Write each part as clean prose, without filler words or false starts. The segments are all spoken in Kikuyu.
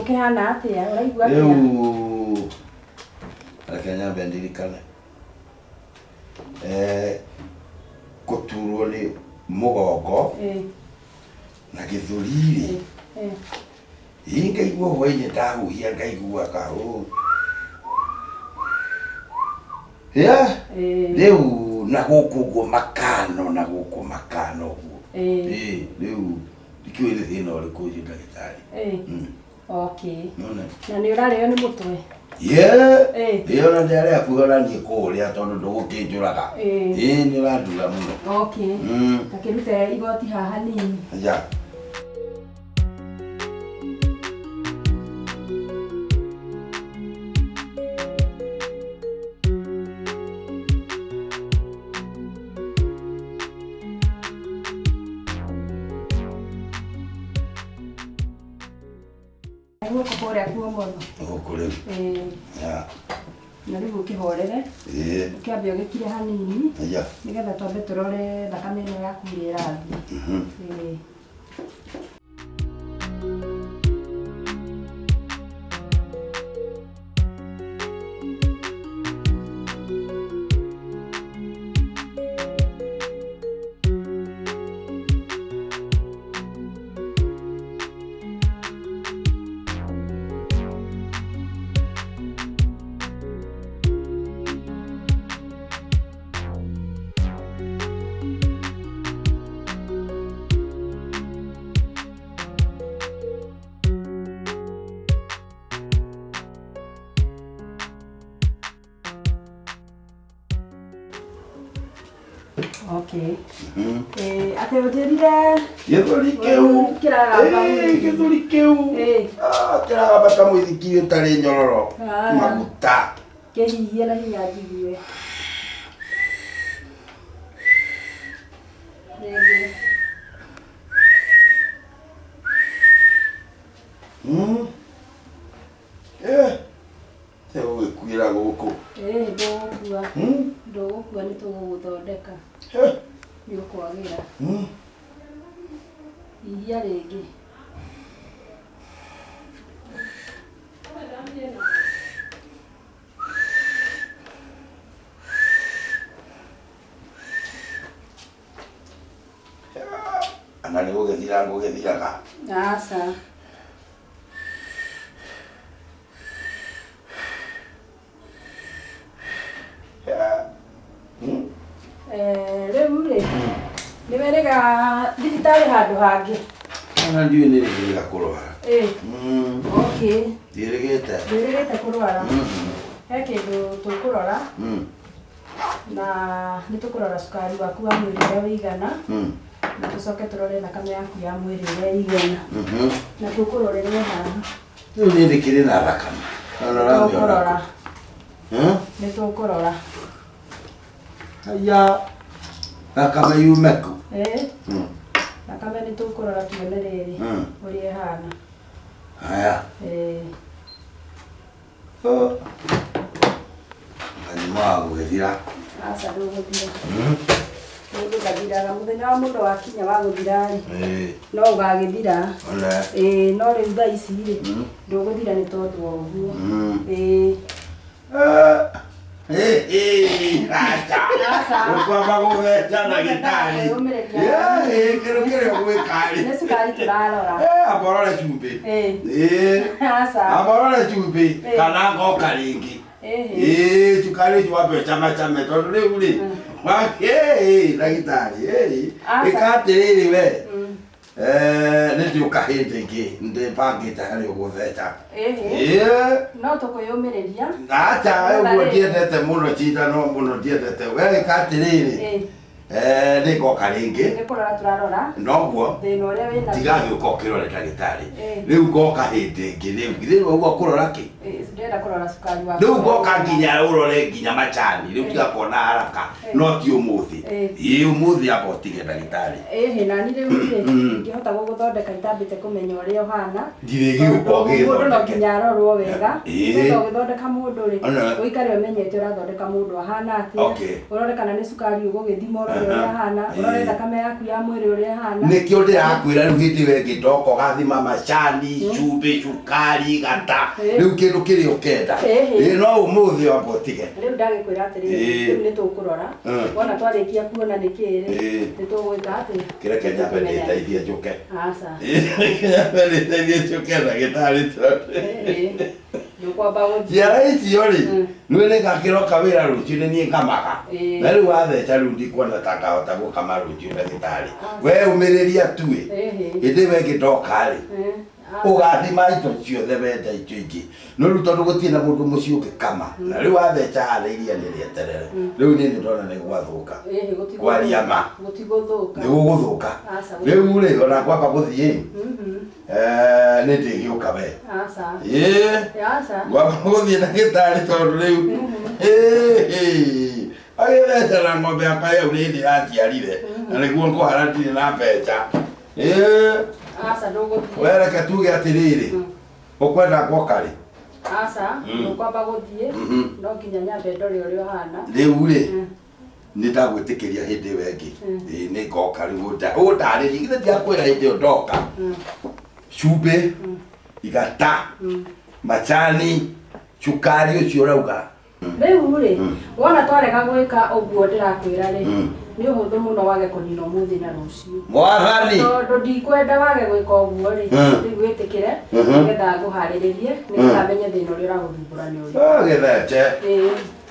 Gũkĩhana atĩa? Ũraigua atĩa? Rĩu reke nyambe ndirikane. Eh, gũturwo nĩ mũgongo na gĩthũri-rĩ, ĩ ngaigua hwainĩ ndahuhia ngaigua ka ũ. Yeah. Rĩu na gũkũ ũguo makano na gũkũ makano ũguo. Ĩ, rĩu ndikĩũĩ nĩ thĩna ũrĩkũ ũcio ndagĩtarĩ. Okay. Nona. Na nĩ ũrarĩo nĩ mũtwe? Ye. Ĩ. Ĩ ona ndĩarĩ hakuhĩ ona niĩ kũũrĩa tondũ ndũgũkĩnjũraga. Ĩ. Ĩ nĩ ũrandura mũno. Okay. Takĩrute igoti haha hanini. Ja. Guoko kũrĩa kuomotho. Gũkũ rĩu. Ĩĩ. Ya. Na rĩu ũkĩhorere. Ĩĩ. Ũkĩambe ũgĩkire hanini. Ya. Nĩgetha twambe tũrore thakame ĩno yaku ũrĩa ĩrathiĩ. Ĩĩ. Okay. Eh, atĩ ũnjĩrire Gĩthũri kĩu. Kĩragamba. Ĩĩ, gĩthũri kĩu. Ĩĩ. Ah, kĩragamba ta mũithikiri ũtarĩ nyororo. Ah. Maguta. Kĩhihie na hinya njigue. Rĩngĩ. Eh. Te gũgĩkuĩra gũkũ. Ĩĩ, ndũgũkua. Ndũgũkua nĩ tũgũgũthondeka. Eh. Nĩ ũkwagĩra. Hihia rĩngĩ. Anga nĩ gũgĩthira ngũgĩthiraga. Aca. Eh, rĩu rĩ nĩ werĩga thibitarĩ handũ hangĩ? Ona ndiũĩ nĩ rĩgĩrĩga kũrwara. Ĩ. Okay. Ndiĩrĩgĩte. Ndwĩrĩgĩte kũrwara. He kĩndũ tũkũrora na nĩ tũkũrora cukari waku wa mwĩrĩ ũrĩa wĩigana na tũcoke tũrore thakame yaku ya mwĩrĩ ũrĩa ĩigana na tũkũrorerwo haha. Rĩu niĩ ndĩkĩrĩ na thakame. Ona ũramĩona Tũkũrora. kũ? Hmm? Nĩ tũkũrora. Haya. Thakame yume kũ? Ĩ. Thakame nĩ tũkũrora tuone rĩrĩ ũrĩa ĩhana. Haya. Ĩ. Oh. Mũrimũ wa gũgĩthira. Aca ndũgũthira. Mũndũ ndathiraga mũthenya wa mũndũ wakinya wa gũthira rĩ, no ũgagĩthira. Ona. Ĩĩ, no rĩu thaa ici rĩ, ndũgũthira nĩ tondũ wa ũguo. Ĩĩ. Aca. Aca. Ũkwamba gũgeca ndagĩtarĩ. Kwĩyũmĩrĩria. Kĩndũ kĩrĩa ũgwĩka rĩ. Nĩ cukari tũrarora. Amba ũrore cumbĩ. Ĩĩ. Ĩĩ. Aca. Amba ũrore cumbĩ Ĩĩ. kana ngoka rĩngĩ. Ĩhĩ. Ĩĩ, cukari ũcio wambe ũcamacame tondũ rĩu rĩ, ĩĩ, ndagĩtarĩ, ĩĩ, Aca. ĩka atĩrĩrĩ we. Eh, nĩ ndiũka hĩndĩ ĩngĩ ndĩbangĩte harĩ ũgũtheca. Ĩhĩ. Ĩĩ. No tũkwĩyũmĩrĩria. Aca, ũguo ndiendete mũno cindano mũno ndiendete. We ĩka atĩrĩrĩ, Ĩĩ. eh, nĩ ngoka rĩngĩ. Nĩ kũrora tũrarora Noguo thĩna ũrĩa wĩna. tigagĩũka ũkĩrore ndagĩtarĩ. Ĩĩ. Rĩu ngoka hĩndĩ ĩngĩ rĩu. Githĩ ũguo kũrora kĩ? Ĩĩ, Ndĩrenda kũrora cukari waku. Rĩu ngoka nginya ũrore nginya macani rĩu tiga kuona haraka no ti ũmũthĩ. Ĩĩ ũmũthĩ amba ũtige ndagĩtarĩ. Ĩhĩ nani rĩu rĩ ingĩhota gũgũthondeka itambĩte kũmenya ũrĩa ũhana. Ndirĩgĩũka Mũndũ no ũgĩthondeke. nginya arorwo wega. Nĩgetha ũgĩthondeka mũndũ rĩ ũikare ũmenyete ũrathondeka mũndũ ahana atĩa. Ũrore kana nĩ cukari ũgũgĩthima ũrore ũrĩa ahana, ũrore thakame yaku ya mwĩrĩ ũrĩa ĩhana. Nĩkĩo ndĩrakwĩra rĩu hĩndĩ ĩyo ĩngĩ ndoka ũgathima macani, cumbĩ, cukari, gata, rĩu kĩndũ kĩrĩa ũkenda. Ĩĩ no ũmũthĩ amba ũtige. Rĩu ndagĩkwĩra atĩrĩrĩ, rĩu nĩ tũkũrora, wona twarĩkia kuona nĩ kĩĩ rĩ, nĩ tũgwĩka atĩa? Kĩreke nyambe ndĩteithie njũke. Aca. Reke nyambe ndĩteithie njũke ndagĩtarĩ tondũ. Ndũkwamba gũthiĩ. Ciara icio rĩ, nĩ nĩ ngakĩroka wĩra rũciũ nĩ niĩ ngamaga. Na rĩu watheca rĩu ndikuona ta ngahota gũkama rũciũ ndagĩtarĩ. We ũmĩrĩria tu ĩ. Hĩndĩ ĩyo ĩngĩ ndoka rĩ, ũgathima indo ciothe wenda icio ingĩ. No rĩu tondũ gũtirĩ na mũndũ mũciĩ ũngĩkama, na rĩu watheca haha iria nĩ rĩeterere. Rĩu niĩ nĩ ndona nĩ gwathũka. Kwaria ma. Gũtigũthũka. Nĩ gũgũthũka. Rĩu rĩ, ona ngwamba gũthiĩ nĩ ndĩgĩũka we. Aca. Ĩĩ. Aca. Ngwamba gũthiĩ ndagĩtarĩ tondũ rĩu agĩtheca na ng'ombe yakwa yau nĩ hĩndĩ yaciarire na nĩguo ngũhara ndirĩ na mbeca. Ĩĩ. Aca ndũgũthiĩ. We reke tuge atĩrĩrĩ, ũkwenda ngoka rĩ? Aca, ndũkwamba gũthiĩ, no nginya nyambe ndore ũrĩa ũhana. Rĩu rĩ, nĩ ndagwĩtĩkĩria hĩndĩ ĩyo ĩngĩ. Ĩĩ nĩ ngoka rĩu ũndarĩrie, githĩ ndiakwĩra hĩndĩ ĩyo ndoka. Cumbĩ, igata, macani, cukari ũcio ũrauga. Rĩu rĩ, wona twarega gwĩka ũguo ndĩrakwĩra rĩ, nĩ ũhũthũ mũno wage kũnina ũmũthĩ na rũciũ. Mwathani. Tondũ ndikwenda wage gwĩka ũguo rĩ, rĩu wĩtĩkĩre nĩgetha ngũharĩrĩrie nĩgetha menye thĩna ũrĩa ũragũthumbũra nĩ ũrĩkũ. Gĩthece.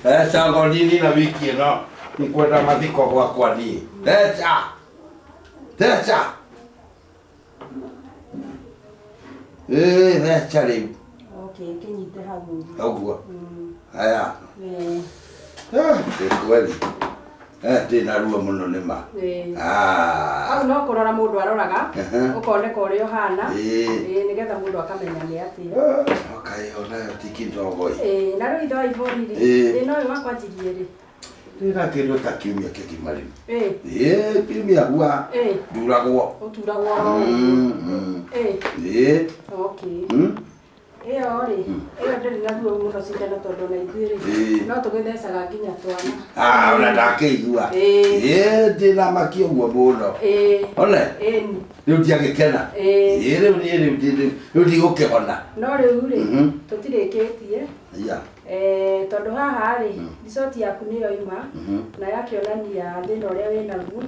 Theca ngonini na wiki ĩno ndikwenda mathiko gwakwa niĩ. Theca. Theca. Ĩĩ theca rĩu. Okay, kĩnyite hau ũguo. Ũguo. Haya. Ĩ kweli. Ndĩna ruo mũno nĩ ma. Hau no kũrora mũndũ aroraga, ũkoneka ũrĩa ũhana, nĩgetha mũndũ akamenya nĩ atĩa. Kaĩ onayo ti kidogo ĩ. Ĩĩ, na rĩu ithe wa Ivoni rĩ, thĩna ũyũ wakwanjirie rĩ? Ndĩna kĩndũ ta kiumia kĩgima rĩu. Ĩĩ, kiumia gua nduragwo. Ũturagwo oro ũguo. Ĩĩ. Okay. Ĩyo rĩ, ĩyo ndĩrĩ na ruo mũno cindano tondũ ona ithuĩ rĩ, no tũgĩthecaga nginya twana. Ah, ona ndakĩigua. Ĩĩ, ndĩna maki ũguo mũno. One? Rĩu ndiagĩkena. Ĩĩ, rĩu niĩ rĩu rĩu ndigũkĩhona. No rĩu rĩ, tũtirĩkĩtie. Tondũ haha rĩ, ricoti yaku nĩyo ima, na yakĩonania thĩna ũrĩa wĩnaguo,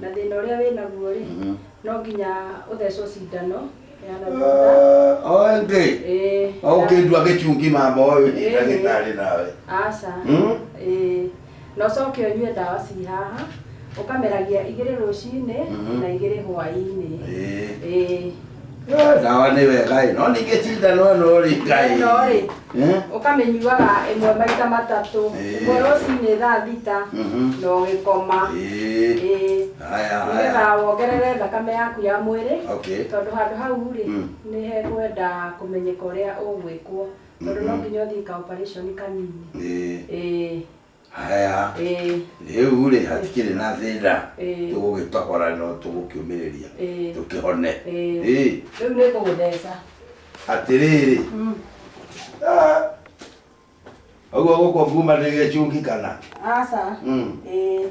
na thĩna ũrĩa wĩnaguo rĩ, no nginya ũthecwo cindano. O ĩngĩ. O ũkĩndua gĩchungi mama ũyũ ndagĩtarĩ nawe. Aca. Ĩĩ. Na ũcoke ũnyue ndawa ci haha, ũkameragia igĩrĩ rũcinĩ na igĩrĩ hwaĩ-inĩ. Ĩĩ. Ndawa nĩ wega ĩ, no ningĩ cindano ĩno rĩ Ngai. Ĩno rĩ, ũkamĩnyuaga ĩmwe maita matatũ, ĩmwe rũcinĩ thaa thita na ũgĩkoma. Ĩĩ. Nĩgetha wongerere thakame yaku ya mwĩrĩ, tondũ handũ hau rĩ, nĩ hekwenda kũmenyeka ũrĩa ũgwĩkwo, tondũ no nginya ũthiĩ ka operation kanini. Ĩĩ. Haya. Rĩu rĩ, hatikĩrĩ na thĩna. Tũgũgĩtohora no tũgũkĩũmĩrĩria. Tũkĩhone. Ĩĩ. Rĩu nĩ ngũgũtheca. Atĩrĩrĩ. Ũguo gũkũ nguma ndĩ gĩcungi kana? Aca. Ĩĩ.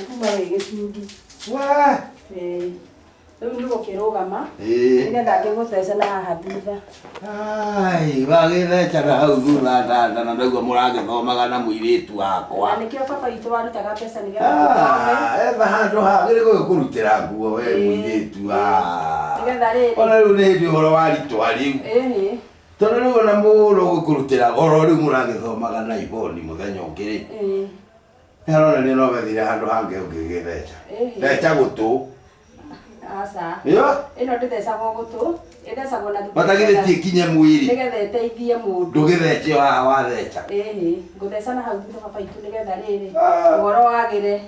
Nguma wĩ gĩcungi. Ĩĩ. Rĩu nĩ gũkĩrũgama. Nĩgetha ngĩgũthece na haha thutha. Ai, wagĩtheca na hau thutha ndanda na ndaigua mũragĩthomaga na mũirĩtu wakwa. Na nĩkĩo baba witũ warutaga mbeca nĩgetha tũthome. Etha handũ hagĩrĩ gũgĩkũrutĩra nguo we mũirĩtu. Nĩgetha rĩrĩ. Ona rĩu nĩ hĩndĩ ũhoro wa ritwa rĩu. Tondũ rĩu ona mũno gũkũrutĩra oro rĩu mũragĩthomaga na Ivoni mũthenya ũngĩ rĩ. Nĩ haronania no wethire handũ hangĩ ũngĩgĩtheca. Theca gũtũ. Aca. Ĩyo? Ĩno ndĩthecagwo gũtũ, ĩthecagwo na thutha. Batagithĩ ti ĩkinye mwĩrĩ. Nĩgetha ĩteithie mũndũ. Ndũgĩthece o haha watheca. Ĩhĩ, ngũtheca na hau thutha baba itũ nĩgetha rĩrĩ, ũhoro wagĩre.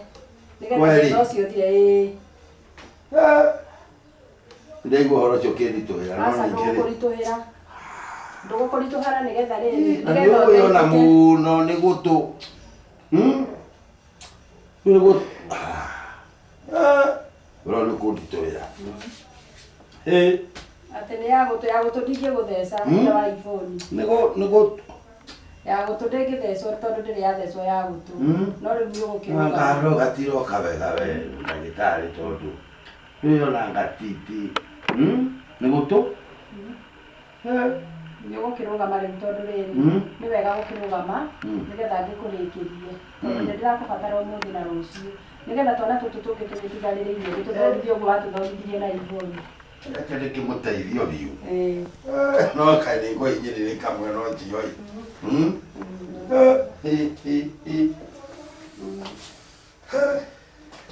Nĩgetha thĩna ũcio ũthire, ĩĩ. Ndaigua ũhoro ũcio ũkĩnditũhĩra, no Aca, ningĩ rĩ. ndũgũkũritũhĩra. Ndũgũkũritũhara nĩgetha rĩrĩ. Na nĩ ũyona mũno nĩ gũtũ. Nĩ gũtũ. Ũrona nĩ kũnditũhĩra. Atĩ nĩ ya gũtũ ya gũtũ ndingĩgũtheca thutha wa iPhone. Nĩ gũtũ. Ya gũtũ ndĩngĩthecwo tondũ ndĩrĩ yathecwo ya gũtũ. No rĩu nĩ ũgũkĩrũgama. Ngaro gatiroka wega we ndagĩtarĩ tondũ nĩyona ngatiti. Nĩ gũtũ? Nĩ ũgũkĩrũgama rĩu tondũ rĩrĩ nĩ wega gũkĩrũgama nĩgetha ngĩkũrĩkĩrie. Tondũ nĩ ndĩrakũbatara ũmũthĩ na rũciũ. Nĩgetha twana tũtũ tũngĩ tũgĩtigarĩrĩire gĩtũthomithie ũguo watũthomithirie na iPhone. Reke ndĩkĩmũteithie biũ. No kaĩ nĩ ngũhinyĩrĩrĩka mwena ũcio ĩ.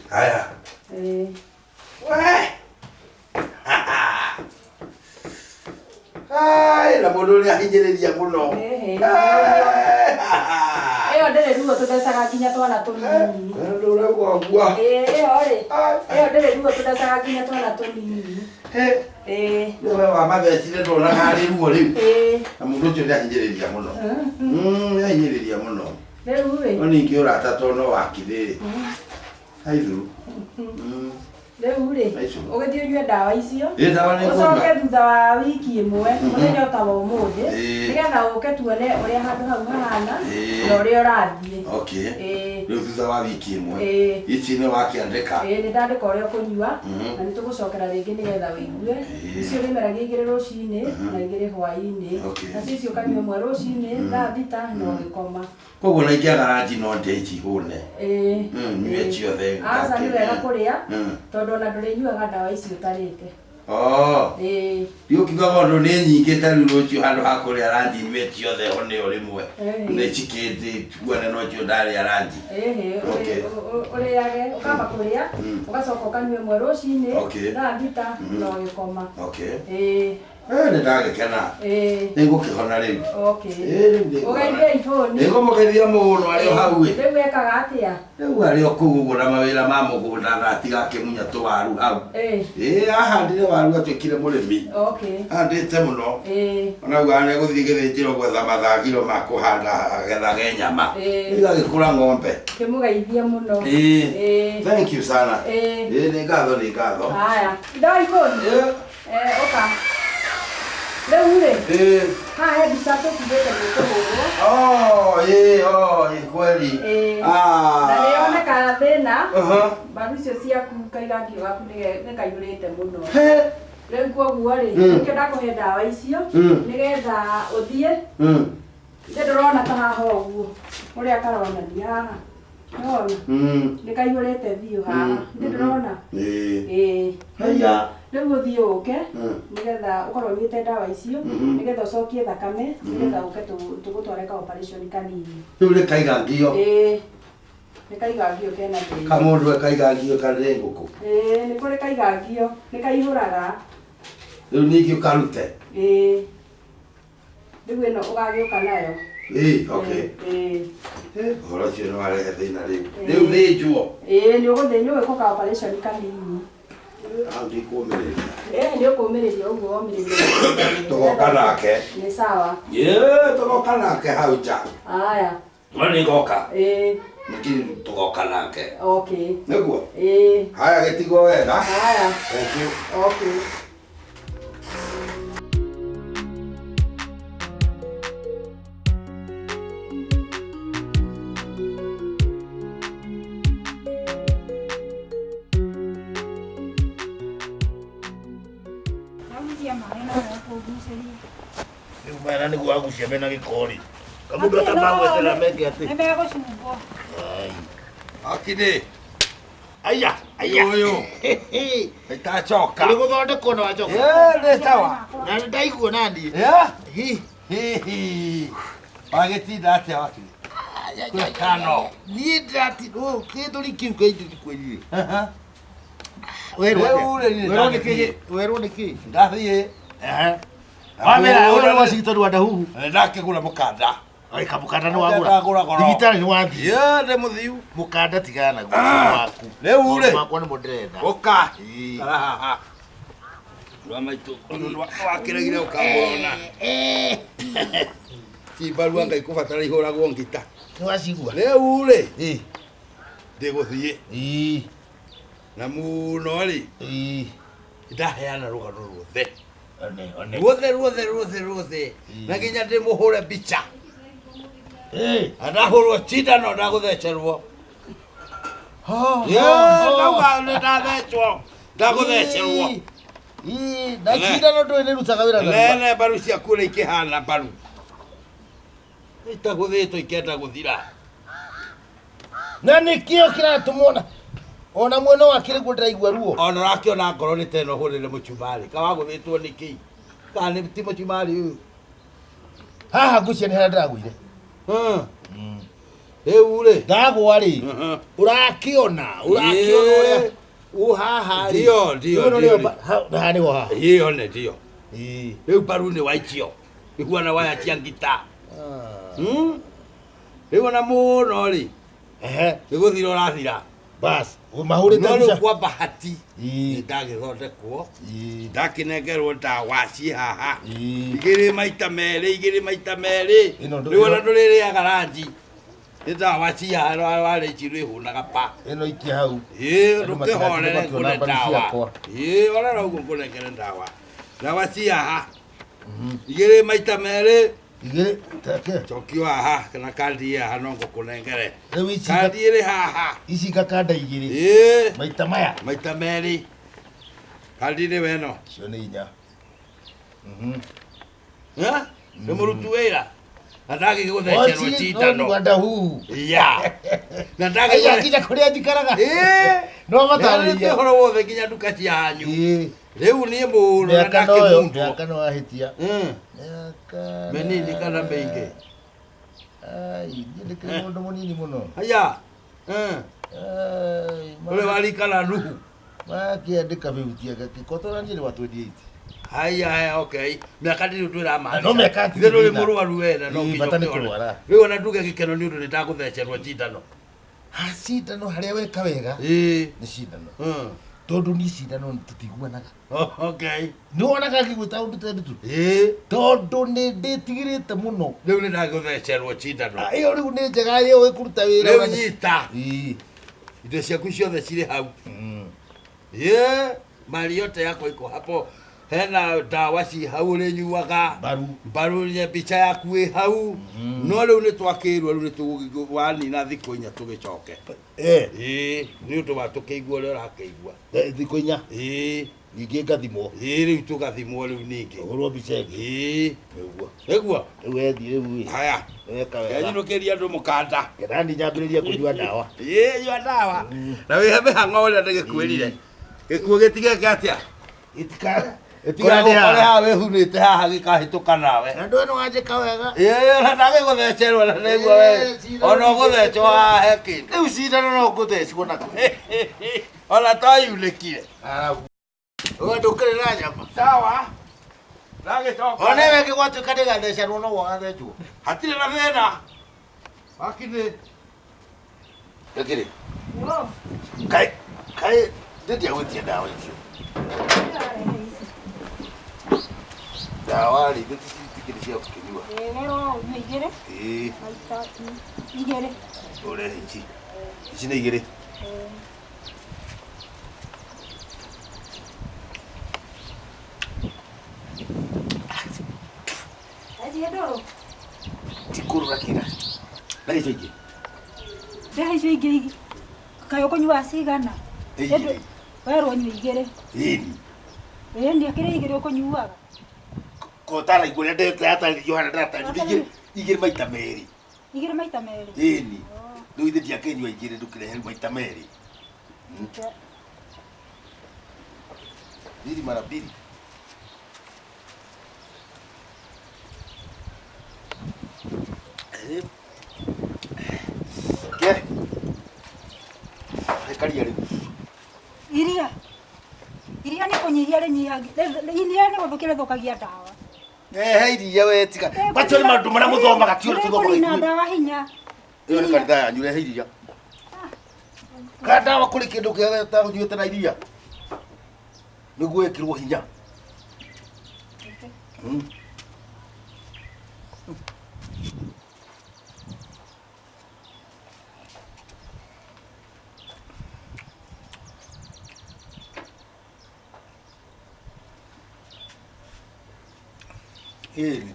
Haya. We! Ai, na mũndũ ũrĩa ahinyĩrĩria mũno. Ĩyo ndĩrĩ ruo tũthecaga nginya twana tũnini. Mũndũ ũrauga ũguo. Ĩyo rĩ. Ĩyo ndĩrĩ ruo tũthecaga nginya twana tũnini. Nĩwe wamathecire ndonaga arĩ ruo rĩu. Na mũndũ ũcio nĩahinyĩrĩria mũno. Nĩahinyĩrĩria mũno. Rĩu rĩ. No ningĩ ũrata to no wakithĩ rĩ. Aithuru. Rĩu rĩ, ũgĩthiĩ ũnyue ndawa icio. Ũcoke thutha wa wiki ĩmwe, mũthenya ta wa ũmũthĩ, nĩgetha ũke tuone ũrĩa handũ hau hahana na ũrĩa ũrathiĩ. Okay. Rĩu thutha wa wiki ĩmwe. Ici nĩ wakĩandĩka. Nĩ ndandĩka ũrĩa ũkũnyua na nĩ tũgũcokera rĩngĩ nĩgetha ũigue. Icio ũrĩmeragia igĩrĩ rũcinĩ na igĩrĩ hwaĩ-inĩ. Nacio icio ũkanyua ĩmwe rũcinĩ thaa thita na ũgĩkoma. Koguo na ingĩaga ranji no ndĩe ici hũne. Nyue ciothe. Aca nĩ wega kũrĩa tondũ ona ndũrĩnyuaga ndawa ici ũtarĩte. Ndiũkiugaga ũndũ nĩ nyingĩ ta rĩu rũciũ handũ ha kũrĩa ranji nyue ciothe hone o rĩmwe. Nĩ cikĩnduane no cio ndarĩa ranji. Ũrĩage ũkamba kũrĩa ũgacoka ũkanyua ĩmwe rũcinĩ thaa thita na ũgĩkoma. Nĩ ndagĩkena. Nĩ ngũkĩhona rĩu. Ũgeithie iPhone. Nĩ ngũmũgeithia mũno arĩ o hau ĩ. Rĩu ekaga atĩa? Rĩu arĩ o kũu ũguo na mawĩra ma mũgũnda na atiga akĩmunya tũwaru hau. Ahandire waru atuĩkire mũrĩmi. Ahandĩte mũno. Ona augaga nĩ egũthiĩ gĩthĩnjĩro gwetha mathagiro ma kũhanda agethage nyama. Rĩu agĩkũra ng'ombe. Kĩmũgeithie mũno. Thank you sana. Nĩ ngatho nĩ ngatho. Haya. Ndawa iPhone. Ũka. Rĩu rĩ, haha he mbica tũkuĩte nĩ kũhũrwo. Kweli. Na nĩ yoneka thĩna, mbaru icio ciaku kaigangio gaku nĩ kaihũrĩte mũno. Rĩu koguo rĩ, nĩkĩo ndakũhe ndawa icio nĩgetha ũthiĩ. Nĩ ndũrona ta haha ũguo ũrĩa karonania haha. Nĩwona? Nĩ kaihũrĩte biũ haha. Nĩ ndũrona? Haya. Rĩu ũthiĩ ũke nĩgetha ũkorwo ũnyuĩte ndawa icio nĩgetha ũcokie thakame nĩgetha ũke tũgũtware ka operation kanini. Rĩu nĩ kaigangio. Nĩ kaigangio kena thĩna. Kamũndũ kaigangio karĩ ngũkũ. Nĩ kũrĩ kaigangio, nĩ kaihũraga. Rĩu ningĩ ũkarute. Rĩu ĩno ũgagĩũka nayo. Okay. Ũhoro ũcio nĩ warehe thĩna rĩu. Rĩu thĩnjwo. Nĩ ũgũthĩnjwo wĩkwo ka operation kanini. Ndikũmĩrĩria. Nĩ ũkũmĩrĩria ũguo womĩrĩria. Tũgoka nake. Nĩ sawa. Tũgoka nake hau nja. Haya. No nĩ ngoka. Nĩkĩ tũgoka nake. Okay. Nĩguo? Haya gĩtigwo wega. Haya. Thank you. Okay. Rĩu maya nĩguo agucia mena gĩko rĩ. Kamũndũ atamagwetera meke atĩ. Nĩ megũcungwo. Akini. Aya, aya. Ũyũ. Itacoka. Nĩ gũthondekwo na wacoka. Nĩ sawa. Na nĩ ndaigua naniĩ. Hi. Hi. Wagĩtinda atĩa wakiri? Kano. Niĩ ndĩrati kĩthũri kĩu kaingĩ ndikwĩrire. Werwo nĩkĩ? Werwo nĩkĩ? Ndathiĩ. Wamera ũrĩa Washington wa Ndahuhu. Ndakĩgũra mũkanda. Oi kamũkanda nĩ wagũra. Thibitarĩ nĩ wathiĩ. Ndĩ mũthiu. Mũkanda tigana naguo waku. Rĩu rĩ. Makwa nĩmo ndĩrenda. Ũka. Mũndũ wa maitũ ũndũ wakĩregire ũkamwona. Ti mbaru anga ikũbatara ihũragwo ngita. Nĩwacigua? Rĩu rĩ, Ĩĩ. ndĩgũthiĩ. Ĩĩ. Na mũno rĩ, Ĩĩ. ndaheana rũgano ruothe. One, one. Ruothe ruothe ruothe ruothe. Na nginya ndĩmũhũre mbica. Ĩĩ. Ndahũrwo cindano ndagũthecerwo. Ho. Ndauga nĩ ndathecwo. Ndagũthecerwo. Ĩĩ, na cindano ndũĩ nĩrutaga wĩra narua. Nene mbaru ciaku ũrĩa ikĩhana mbaru. Itagũthĩtwo ikenda gũthira. Na nĩkĩo kĩratũma ona mwena wa kĩrĩguo ndĩraigua ruo. Ona ũrakĩona ngoro nĩ teno hũrĩre mũcumarĩ. Kawagũthĩtwo nĩkĩ? Kana nĩ ti mũcumarĩ ũyũ? Haha ngwĩciria nĩ harĩa ndĩragũire. Rĩu rĩ. Ndagwa rĩ, ũrakĩona, ũrakĩona ũrĩa ũ haha rĩ. Ndio, ndio, Rĩu ĩno ndio. nĩyo haha nĩho haha. Ĩyo nĩ ndio. Ĩĩ. Rĩu mbaru nĩ waikio. Ihuana waya cia ngita. Rĩu ona mũno rĩ, Ehe. nĩ gũthira ũrathira. Bas, mahũrĩte No rĩu mbica. kwa bahati Ĩĩ. nĩ ndagĩthondekwo. Ĩĩ. Ndakĩnengerwo ndawa ciĩ haha. Ĩĩ. Igĩrĩ maita merĩ, igĩrĩ maita merĩ. Ĩno ndũ- Rĩu ona ndũrĩrĩaga ranji. Nĩ ndawa ciĩ haha warĩa ici rwĩhũnaga pa. Ĩno ikia hau. Ĩĩ, Andũ ndũkĩhorere matigatinda ngũne makĩona mbaru ndawa. ciakwa. Ĩĩ, orera ũguo ngũnengere ndawa. Ndawa ciĩ haha. Igĩrĩ maita merĩ. Igĩrĩ, take. Cokio haha kana kandi ĩ haha no ngũkũnengere. Rĩu ici Kandi ĩrĩ haha. ici ngakanda igĩrĩ. Ĩĩ. Maita maya. Maita merĩ. Kandi nĩ weno. Icio nĩ inya. Nĩ mũruti wĩra. Na ndagĩgũthecerwo cindano. Rwanda huhu. Ya. Na Aya ndagĩgũthecerwo. nginya kũrĩa njikaraga. Ĩĩ. No Nĩ matarĩria. ũhoro wothe nginya nduka cia hanyu. Ĩĩ. Rĩu niĩ mũno na Mĩaka noyo, ndakĩmundwo. mĩaka no wahĩtia. Mĩaka. Mĩnini kana mĩingĩ? Ai, niĩ ndĩkĩrĩ mũndũ mũnini mũno. Aya. Ai, Ũrĩ warikana Nuhu. Makĩandĩka 50 agakĩkotora niĩ nĩ wa 28. Haya, haya, okay. Mĩaka ndĩrĩ ũndũ ĩramaanisha. No mĩaka Ithe ndũrĩ tirĩ mũrwaru we na no Ĩĩ, nginya bata nĩ ũkĩone. kũrwara. Rĩu ona nduge gĩkeno nĩ ũndũ nĩ ndagũthecerwo cindano. Ha, cindano harĩa weka wega. Ĩĩ. Nĩ cindano. Tondũ niĩ cindano tũtiguanaga. Okay. Nĩ wonaga ngĩgwĩta ũndũ ta ndutu? Ĩĩ. Tondũ nĩ ndĩtigĩrĩte mũno. Rĩu nĩ ndagũthecerwo cindano. Ĩyo rĩu nĩ njega ĩyo ĩkũruta wĩra. Rĩu nyita. Ĩĩ. Indo ciaku ciothe cirĩ hau. Ĩĩ. Mali yote yako iko hapo. Hena ndawa ci hau ũrĩnyuaga. Mbaru. Mbaru nye mbica yaku ĩ hau. No rĩu nĩ twakĩrwo rĩu nĩ tũgũwanina thikũ inya tũgĩcoke. Ĩĩ, nĩ ũndũ wa tũkĩigua ũrĩa ũrakĩigua. Thikũ inya? Ĩĩ. Ningĩ ngathimwo. Ĩĩ, rĩu tũgathimwo rĩu ningĩ. Ũhũrwo mbica ĩngĩ. Ĩĩ. Nĩguo. Nĩguo? Rĩu wethiĩ rĩu ĩ. Haya. Weka wega. Kenyinũkĩria andũ mũkanda. Kena nyambĩrĩrie kũnyua ndawa. Ĩĩ, nyua ndawa. Na wĩhe mĩhang'o ũrĩa ndĩgĩkwĩrire. Gĩkuũ gĩtigeke atĩa? Gĩtika. Ĩtiga gũkore haha wĩhunĩte haha gĩkahĩtũka nawe. Na ndũĩ nĩ wanjĩka wega. Ĩĩ, na ndagĩgũthecerwo na nĩguo we. Ona ũgũthecwo haha he kĩndũ. Rĩu cindano no ngũthecwo nako. Ona toyunĩkire. Ũguo ndũkĩrĩ na nyama. Sawa. Ndagĩcoka. Ona wewe gwatuĩka ndĩgathecerwo no wagathecwo. Hatirĩ na thĩna. Wakithĩ. Ndĩkĩrĩ. Yo. Kaĩ kaĩ ndĩndia gwĩtia ndawa icio. Ndawa rĩ, ithe citikĩrĩ cia gũkĩnyua. Ĩĩ, werwo ũnyue igĩrĩ. Ĩĩ. Maita igĩrĩ. Ũrehe ici. Ici nĩ igĩrĩ. Anjie ndũrũ. Ti kũrũra kĩra. Na icio ingĩ. Ndehe icio ingĩ kaĩ ũkũnyua cigana? Igĩrĩ. Werwo ũnyue igĩrĩ. Ĩni. Ĩĩ, ndiakĩrĩ igĩrĩ ũkũnyuaga. Kotara igũrũ ndĩratarĩrio hana ndĩratarĩrio igĩrĩ igĩrĩ maita merĩ. Igĩrĩ maita merĩ. Ĩni. Rĩu ithe ndiakĩnyua igĩrĩ ndũkĩrehe maita merĩ. Mbili mara mbili. Ke. Rekaria rĩu. Iria. Iria nĩ kũnyihia rĩnyihagia. Iria nĩ gũthũkia rĩthũkagia ndawa. He iria we tiga. Macio nĩ maũndũ marĩa mũthomaga ti ũrĩa tũthomaga Nĩkũnina ithuĩ. ndawa hinya. Ĩyo nĩ kanitha yanyu rehe iria. Ka ndawa kũrĩ kĩndũ kĩega ũnyuĩte na iria. Nĩguo ĩkĩrwo hinya. Ĩĩ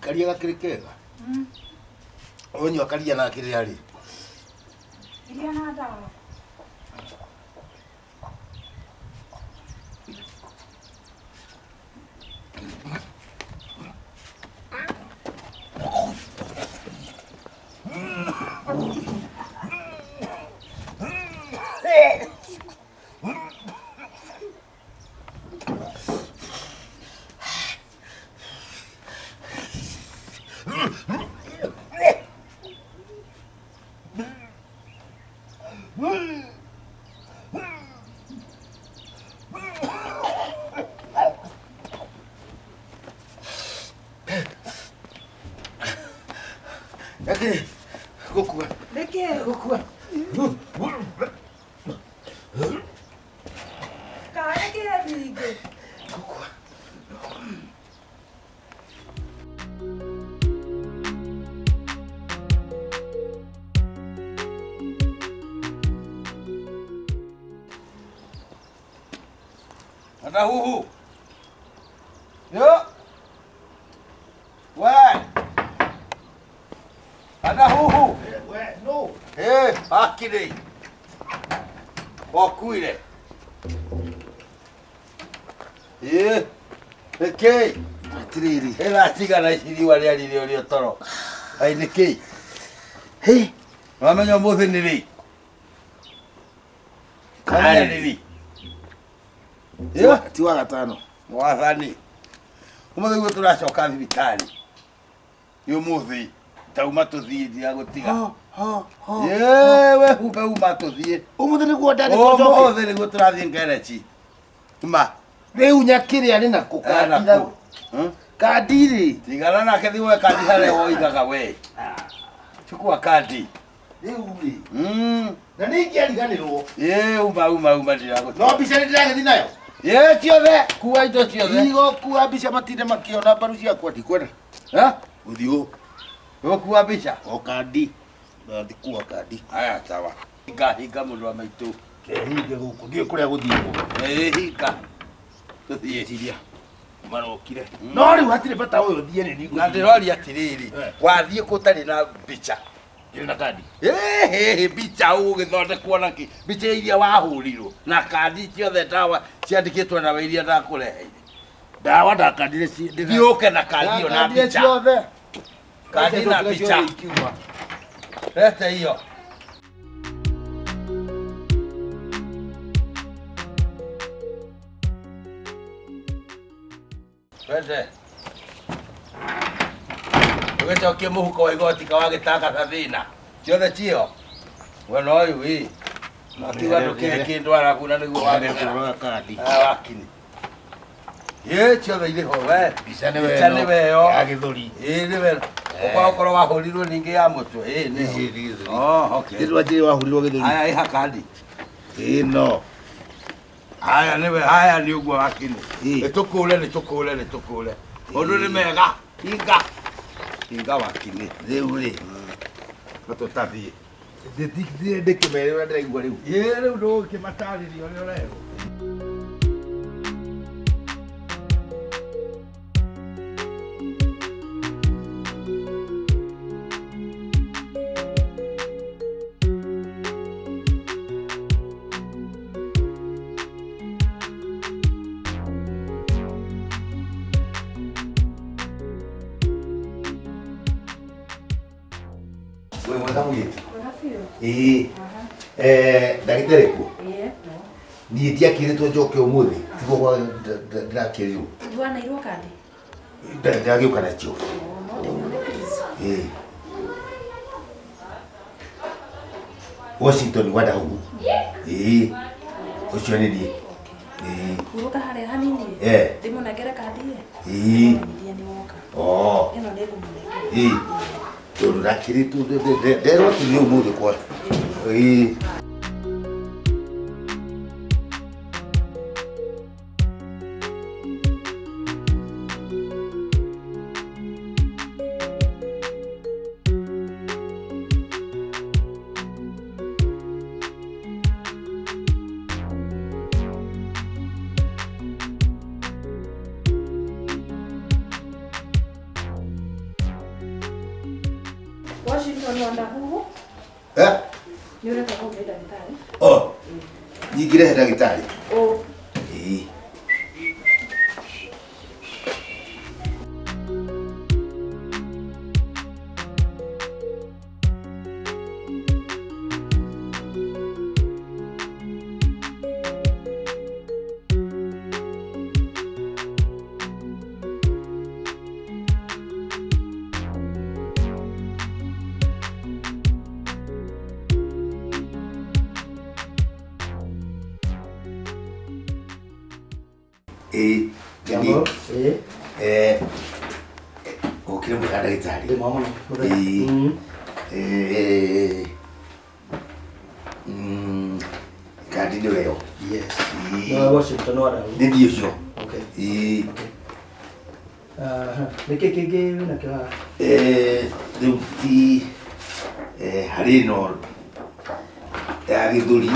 karia gakĩrĩ kega. Ũnyua karia na kĩrĩa rĩ. Iria na ndawa. Gũkua. Nĩkĩ? Gũkua. Kaĩ kĩ ningĩ? Gũkua. Ata huhu. Yo. We. Ata huhu. We, no. Eh, akire. Okuire. Eh. Nĩkĩ? Atiriri. Ĩra tigana iciriwa rĩa rĩrĩ ũrĩa toro. Ai nĩkĩ? Hĩ. Wamenya ũmũthĩ nĩ rĩ? Kamenya nĩ rĩ? Ti wa gatano. Mwathani. Ũmũthĩ guo tũracoka thibitarĩ. Nĩ ũmũthĩ. Tauma tũthiĩ ndigagũtiga. Ye, we humbe uma tũthiĩ. Ũmũthĩ nĩguo ndandĩkwo njoke. Ũmũthĩ nĩguo tũrathiĩ ngerechi. Uma. Rĩu nyakĩrĩ arĩ nakũ Ena kũ? Kandi rĩ. Tigana nake thiĩ woe kandi harĩa woigaga we. Chukua kandi. Rĩu rĩ. Na nĩ ingĩariganĩrwo. Ĩ, uma uma uma ndiragũtiga. No mbica nĩ ndĩragĩthiĩ nayo. Ĩ, ciothe, kua indo ciothe. Igũkua mbica matinde makĩona mbaru ciakwa ndikwenda. Ha? Gũthiĩ Ũgũkua mbica? O kandi. Ndathi kua kandi. Aya sawa. Hinga hinga mũndũ wa maitũ. Kehinge gũkũ ndiũĩ kũrĩa gũthiĩgwo. Ĩ, hinga. Tũthiĩ. Ciria. Marokire. No rĩu hatirĩ bata ũyũ thiĩ nĩ Na ndĩroria atĩrĩrĩ, wathiĩ kũ ũtarĩ na mbica? Ndĩrĩ na kandi. Ĩ, mbica ũgũgĩthondekwo na kĩ? Mbica iria wahũrirwo na kandi ciothe ndawa ciandĩkĩtwo nawe iria ndakũreheire. Ndawa ndakandire Thiĩ ũke na kandi ĩyo na mbica. ciothe. Kandi na mbica. Lete hiyo. Twende. Ũgĩcokie mũhuko wa igoti kawagĩtanga thĩna. Ciothe cio. Mwena ũyũ ĩ. Akiuga ndũkĩrĩ kĩndũ arabu na nĩguo wagethera. Kandi. Wakini. Ĩ ciothe irĩ ho we. Mbica nĩ Mbica nĩ weyo. Ya gĩthũri. Ĩ nĩ wega. Ũkorwo wahũrirwo ningĩ ya mũtwe. Ĩ nĩ. Oh, okay. Ndĩ rwanjĩrĩ wahũrirwo gĩthũri. Aya ĩha kandi. Ĩno. Aya nĩwe, haya nĩ ũguo wakini. Ĩ. Nĩ tũkũre, nĩ tũkũre, nĩ tũkũre. Ũndũ nĩ mega. Hinga. Hinga wakini. Rĩu rĩ. No tũtathiĩ. Ndĩkĩmere ũrĩa ndĩraigua rĩu. Ĩ rĩu ndũgũkĩmatarĩria ũrĩa ũrerwo. Wĩ mwega mũirĩtu? Mwega biũ. Ĩĩ. Aha. Ndagĩtarĩ kuo? Ĩĩ. Niĩ ndiakĩrĩtwo njoke ũmũthĩ, tiguo gwa ndĩrakĩrirwo. Ndwanairwo kandi? Ndĩragĩũka nakĩo. No ndĩmuone please. Ĩĩ. Washington Wadahugu. Ĩĩ. Ũcio nĩ niĩ. Ĩĩ. Hurũka harĩa hanini. Eh. Ndĩmũnengere kandi ĩ. Ĩĩ. Menyithie nĩ woka. Oh. Ĩno nĩ ngũmũnengera. Ĩĩ. Tondũ ndakĩrĩtwo nderwo atĩ nĩ ũmũthĩ kwa. Ĩĩ. Washington Wandahuhu. Eh? Nĩ ũreka kũngĩ ndagĩtarĩ? Oh. Nyingĩre ndagĩtarĩ. Oh. Ĩĩ. Ĩĩ. Jambo. Ĩĩ. Eh. Ũkĩre mwega ndagĩtarĩ. Ndĩ mwega mũno. Ĩĩ. Mm. Eh. Kandi nĩ weo. Yes. Ĩĩ. No Washington Wandahuhu. Nĩ niĩ ũcio. Okay. Ĩĩ. Aha. Nĩkĩ kĩngĩ wĩnakĩo haha? Eh, rĩu ti eh, harĩ ĩno ya gĩthũri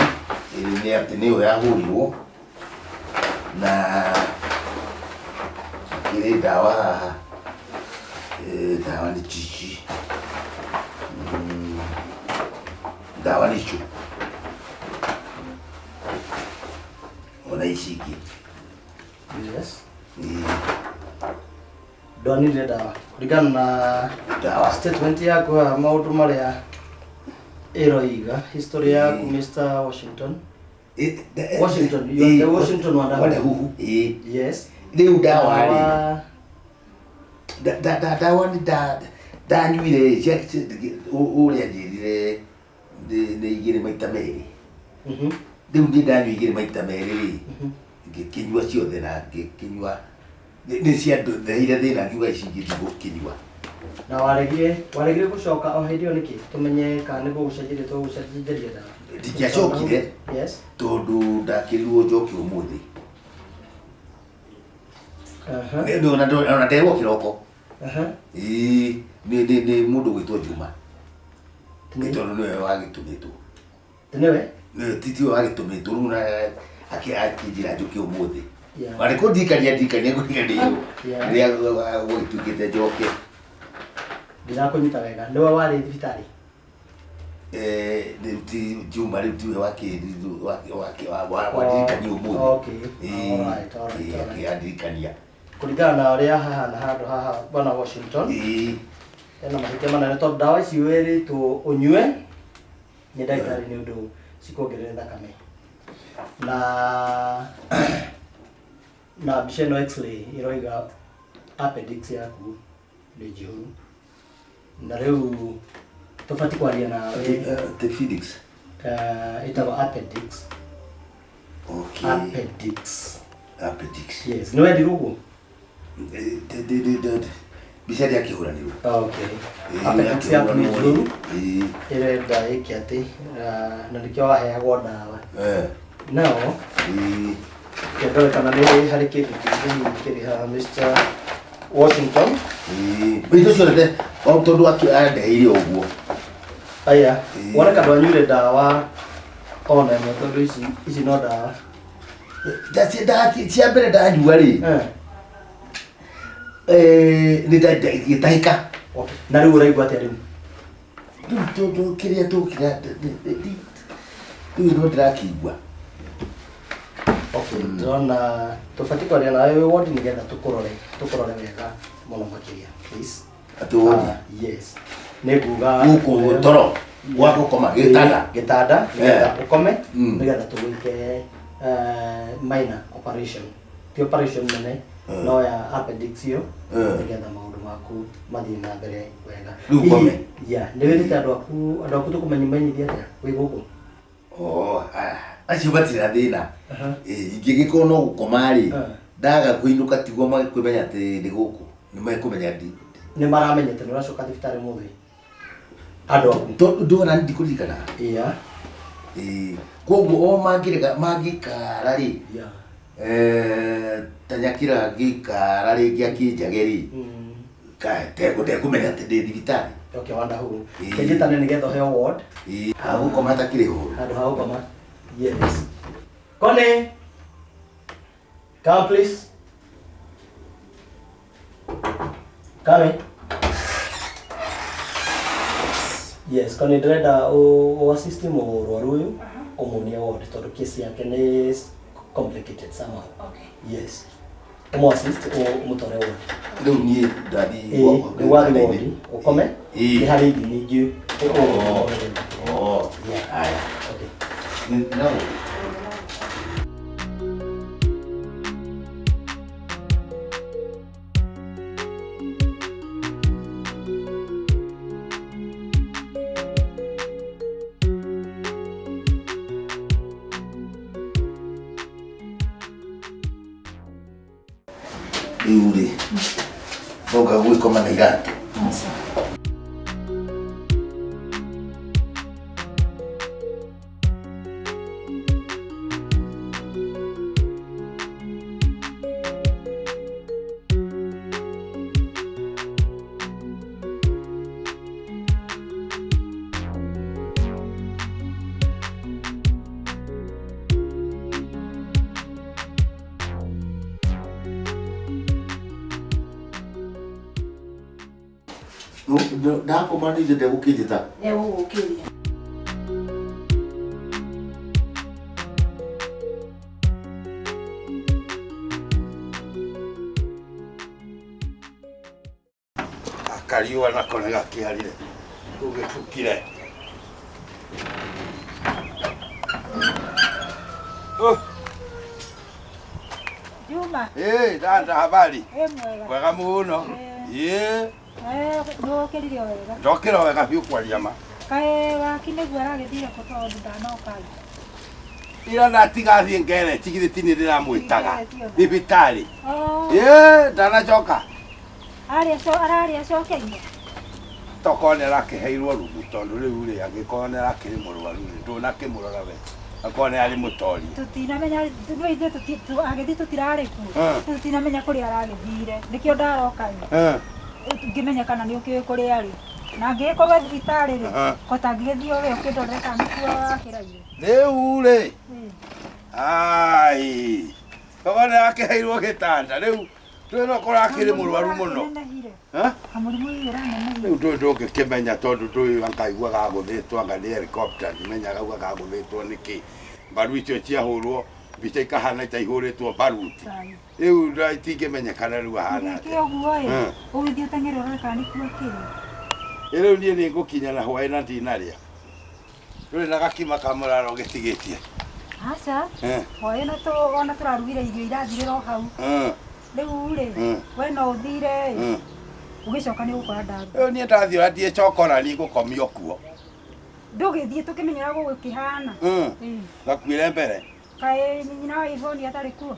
ĩrĩ nĩ atĩ nĩyo yahũrirwo na kĩrĩ ndawa haha. Eh, ndawa nĩ cici. Ndawa nĩ icio ona ici ingĩ. Yes. Ĩĩ, Ndonire ndawa kũringana na ndawa statement yaku haha maũndũ marĩa ĩroiga history yaku Mr. Washington. Eh, Washington, you are the Washington Wandahuhu. Wandahuhu. Ĩĩ. Yes. Rĩu ndawa rĩ Ndawa ndawa nĩ ndanyuire ũrĩa njĩrire nĩ igĩrĩ maita merĩ. Rĩu niĩ ndanyua igĩrĩ maita merĩ rĩ, ngĩkĩnyua ciothe na ngĩkĩnyua nĩ ciandeheire thĩna ngiuga ici ingĩ ndigũkĩnyua. Na waregire gũcoka o hĩndĩ ĩyo nĩkĩ? Tũmenye kana nĩ gũgũcenjeria tũgũgũcenjeria ndawa. Ndingĩacokire. Yes. Tondũ ndakĩrirwo njoke ũmũthĩ. Aha. Ona nderwo kĩroko. Aha. Ĩĩ, nĩ mũndũ gwĩtwo Juma. Nĩ tondũ nĩwe wagĩtũmĩtwo. Ti nĩwe? Nĩwe tiwe wagĩtũmĩtwo rĩu na akĩnjĩra njũke ũmũthĩ. Yeah. Warĩ kũndirikania ndirikania kũriganĩirwo. Yeah. Rĩrĩa gũgĩtuĩkĩte njoke. Ndirakũnyita wega. Nĩwe warĩ thibitarĩ? Eh, rĩu ti Juma rĩu tiwe wandirikania ũmũthĩ. Okay. Ĩĩ, Alright, alright, ĩĩ, alright. akĩandirikania. Kũringana na ũrĩa hahana handũ haha bwana Washington. Ĩĩ. Hena mahĩtia manene tondũ ndawa ici wĩrĩtwo ũnyue nĩ ndagĩtarĩ nĩ ũndũ cikuongerere thakame. Na mbica ĩno x-ray ĩroiga appendix yaku nĩ njihũru. Na rĩu tũbatiĩ kwaria nawe. The Felix. Ĩtagwo appendix. Okay. Appendix. Appendix. Yes. Nĩ wendirwo ũguo? Mbica ĩrĩa akĩhũranirwo. Okay. Appendix yaku nĩ njihũru. Ĩĩ. Ĩrenda ĩke atĩ na nĩkĩo waheagwo ndawa. Eh. Nao Ĩĩ. kĩndore kana nĩ harĩ kĩndũ kĩngĩ hihi kĩrĩ haha Mr. Washington. Ĩĩ. Indo ciothe o tondũ andeheire ũguo. Aya, Ĩĩ. woneka ndwanyuire ndawa ona ĩmwe tondũ ici no ndawa. Cia mbere ndanyua rĩ. Eh. Nĩ ngĩtahĩka. Okay. Na rĩu ũraigua atĩa rĩu? Rĩu tondũ kĩrĩa tũkĩra rĩu no ndĩrakĩigua. Okay, ndĩrona tũbatiĩ kwaria nawe wĩ ward nĩgetha tũkũrore wega mũno makĩria. Please. Atĩ ward? Yes. Nĩ nguga Gũkũ toro gwa gũkoma gĩtanda. Gĩtanda nĩgetha ũkome Mm. nĩgetha tũgwĩke minor operation. Ti operation nene no ya appendix ĩyo nĩgetha maũndũ maku mathiĩ na mbere wega. Rĩu ngome? Yeah, nĩ wĩrĩte andũ aku tũkũmenyithia atĩa wĩ gũkũ? Oh, acio matirĩ na thĩna. Aha. Ingĩgĩkorwo no gũkoma rĩ, Eh. ndaga kũinũka tiguo magĩkũmenya atĩ ndĩ gũkũ. Nĩ mekũmenya ndi. Nĩ maramenyete nĩ ũracoka thibitarĩ ũmũthĩ? Andũ aku. Tondũ ndona nĩ ndikũririkana. Yeah. Ĩĩ. Koguo o mangĩrega mangĩikara rĩ. Yeah. Ta Nyakĩra angĩikara rĩngĩ akĩnjage rĩ. Ndekũmenya atĩ ndĩ thibitarĩ. Okay, Wandahuhu. Ĩĩ. Kĩnjĩtane nĩgetha ũheo ward. Ĩĩ. Ha gũkoma hatakĩrĩ hũru. Handũ ha gũkoma. Yes. Kone. Come please. Come in. Yes, ko nĩ ndĩrenda ũ assist mũrwaru ũyũ ũmuonie ward tondũ case yake nĩ complicated somehow. Okay. Yes. Ũmũ assist ũmũtware ward. Rĩu niĩ ndathiĩ Ĩĩ, wathiĩ ward ũkome Ĩĩ. nĩ harĩ ithimi ingĩ Oh. Yeah. Haya. Okay. No. Rĩu rĩ ndoka gwĩkoma na iratũ. Ndakoma nĩ ndegũkĩnjĩta. Nĩegũgũkĩria. Akariũa nako nĩ gakĩarire gũgĩbukire. Oh. Juma. Eh, dada habari. Eh, mwega. Mwega mũno. Ĩĩ. Nĩwokĩrire o wega. Ndokĩra wega biũ kwaria ma. Kaĩ waki nĩguo aragĩthire kũ tondũ ndanoka ĩ? Ira ndatiga thiĩ ngereti githĩ ti niĩ ndĩramwĩtaga thibitarĩ. Oh. Ĩĩ, ndanacoka. Ararĩ acokeire. Tokorwo nĩ arakĩheirwo rumu tondũ rĩu rĩ angĩkorwo nĩ arakĩrĩ mũrwaru rĩ ndũnakĩmũrora we akorwo nĩ arĩ mũtoria. Tũtinamenya nĩ ithuĩ agĩthiĩ tũtirarĩ kuo. Tũtinamenya kũrĩa aragĩthire nĩkĩo ndaroka ĩ. Ngĩmenya kana nĩ ũkĩũĩ kũrĩa arĩ. Na angĩgĩkorwo thibitarĩ rĩ kota ngĩgĩthiĩ o we ũkĩndorere kana nĩkuo akĩraire. Rĩu rĩ ai tokorwo nĩ arakĩheirwo gĩtanda rĩu twĩ no korwo akĩrĩ mũrwaru mũno. Kamũrimũ ũyũ ũranenehire. Rĩu ndũĩ ndũngĩkĩmenya tondũ ndũĩ angaiguaga agũthĩtwo anga nĩ helicopter ndimenyaga augaga agũthĩtwo nĩkĩ. Mbaru icio ciahũrwo mbica ikahana ta ihũrĩtwo baruti. Rĩu itingĩmenyekana rĩu ahana atĩa. Nĩkĩo ũguo ĩ ũgĩthiĩ ũteng'ere ũrore kana nĩkuo akĩrĩ. Rĩu niĩ nĩ ngũkinya na hwaĩ na ndinarĩa. Ndũrĩ na gakima ka mũrara ũgĩtigĩtie. Aca. Hwaĩ no ona tũrarugire irio irathirĩra o hau. Rĩu rĩ we no ũthire ĩ ũgĩcoka nĩ ũgũkora ndaruga. Rĩu niĩ ndathiĩ ũrĩa ndiĩcokora niĩ ngũkomio kuo. Ndũgĩthiĩ tũkĩmenya ũrĩa gũgũkĩhana. Gakuire mbere. Kaĩ nyina wa Ivoni atarĩ kuo?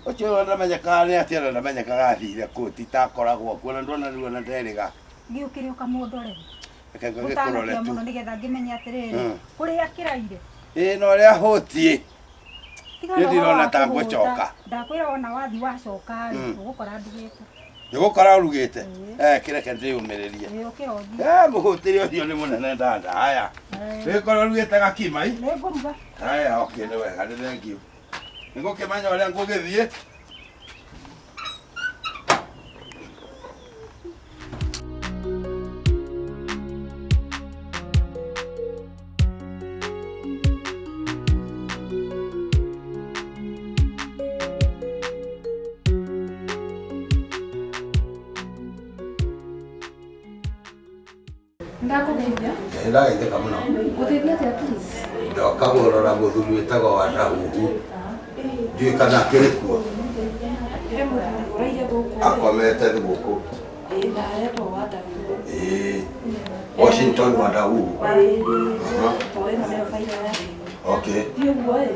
Ũcio ndamenyekaga nĩ atĩa na ndamenyekaga athire kũ ti ta akoragwo kuo na ndona rĩu ona nderĩga. Gĩũkĩre ũkamũndorere. Reke ngĩkũrore tu. Mũno nĩgetha ngĩmenye atĩrĩrĩ kũrĩa akĩraire. Ĩĩ na ũrĩa ahũtiĩ. Niĩ ndirona ta ngũcoka. Ndakwĩra wona wathiĩ wacoka rĩ ũgũkora ndugĩte. Nĩgũkora ũrugĩte? Kĩreke ndĩyũmĩrĩrie. Ĩĩ ũkĩra ũthiĩ. Mũhũtĩre ũcio nĩ mũnene dada. Haya. Nĩgũkorwo ũrugĩte gakima ĩ? Nĩngũruga. Haya, okay, nĩ wega, nĩ thengiũ. Nĩngũkĩmenya ũrĩa ngũgĩthiĩ. Ndakũgeithia. Ndagaithĩka mũno. Ngũteithia atĩa please? Ndoka kũrora mũthuri wĩtagwo Wandahuhu. Ndiũĩ kana akĩrĩ kuo. He mũthuri ũraire gũkũ. Akomete gũkũ. Ĩĩ na aretwo Wandahuhu. Ĩĩ. Washington Wandahuhu. Ĩĩ. To ĩno nĩyo bairo yake. Okay. Thiĩ ũguo ĩ.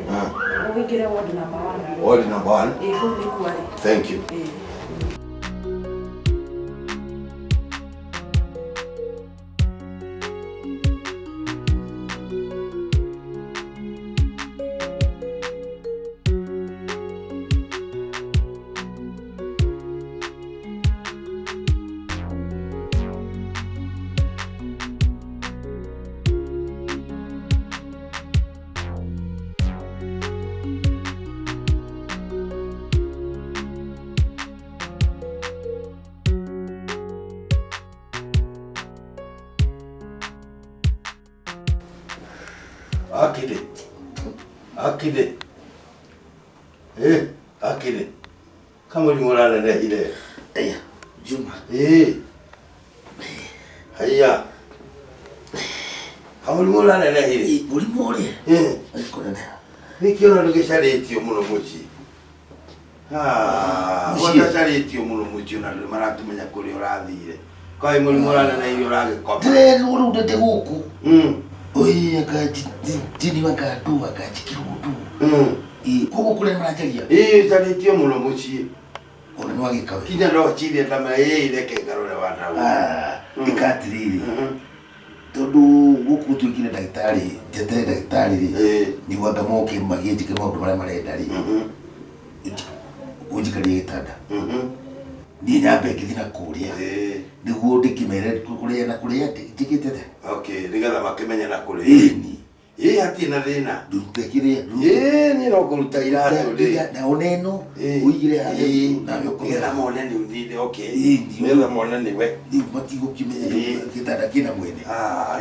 Ũingĩre ward number 1. Ward number 1. Ĩĩ kũu nĩkuo arĩ. Thank you. Ĩĩ. Akire. Akire. Kamũrimũ ũranenehire. Aya, Juma. Haiya. Kamũrimũ ũranenehire. Mũrimũ ũrĩa? Kũneneha. Nĩkĩo ona ndũgĩcarĩtio mũno mũciĩ. Gũtacarĩtio mũno mũciĩ ona ndũrĩ marakĩmenya kũrĩa ũrathire. Kaĩ mũrimũ ũranenehire ũragĩkoma. Ndĩrerwo rĩu ndĩ gũkũ. Oi anga njini anga ndũ anga njĩkĩrwo ndũ. Koguo kũrĩa nĩmaranjaria? Ĩĩ, ũcarĩtio mũno mũciĩ. Ona nĩwagĩka wega. Kinya no cirie ta ĩĩ reke ngarore wanau. Ĩka atĩrĩrĩ. Tondũ gũkũ gũtuĩkire ndagĩtarĩ, njetere ndagĩtarĩ rĩ, nĩguo anga moke magĩnjĩke maũndũ marĩa marenda rĩ, ũnjikarie gĩtanda. Niĩ nyambe ngĩthiĩ na kũrĩa nĩguo ndĩkĩmere kũrĩa na kũrĩa njĩkĩte atĩa. Okay, nĩgetha makĩmenye na kũrĩa. Ĩni. Ĩĩ hatirĩ na thĩna. Ndute kĩrĩa. Ĩĩ niĩ no kũruta iratũ rĩ. Na one ĩno ũigire harĩa nawe ũkome. Nĩgetha mone nĩ ũthire, okay. Ĩni. Nĩgetha mone nĩwe. Rĩu matigũkĩmenya gĩtanda kĩna mwene.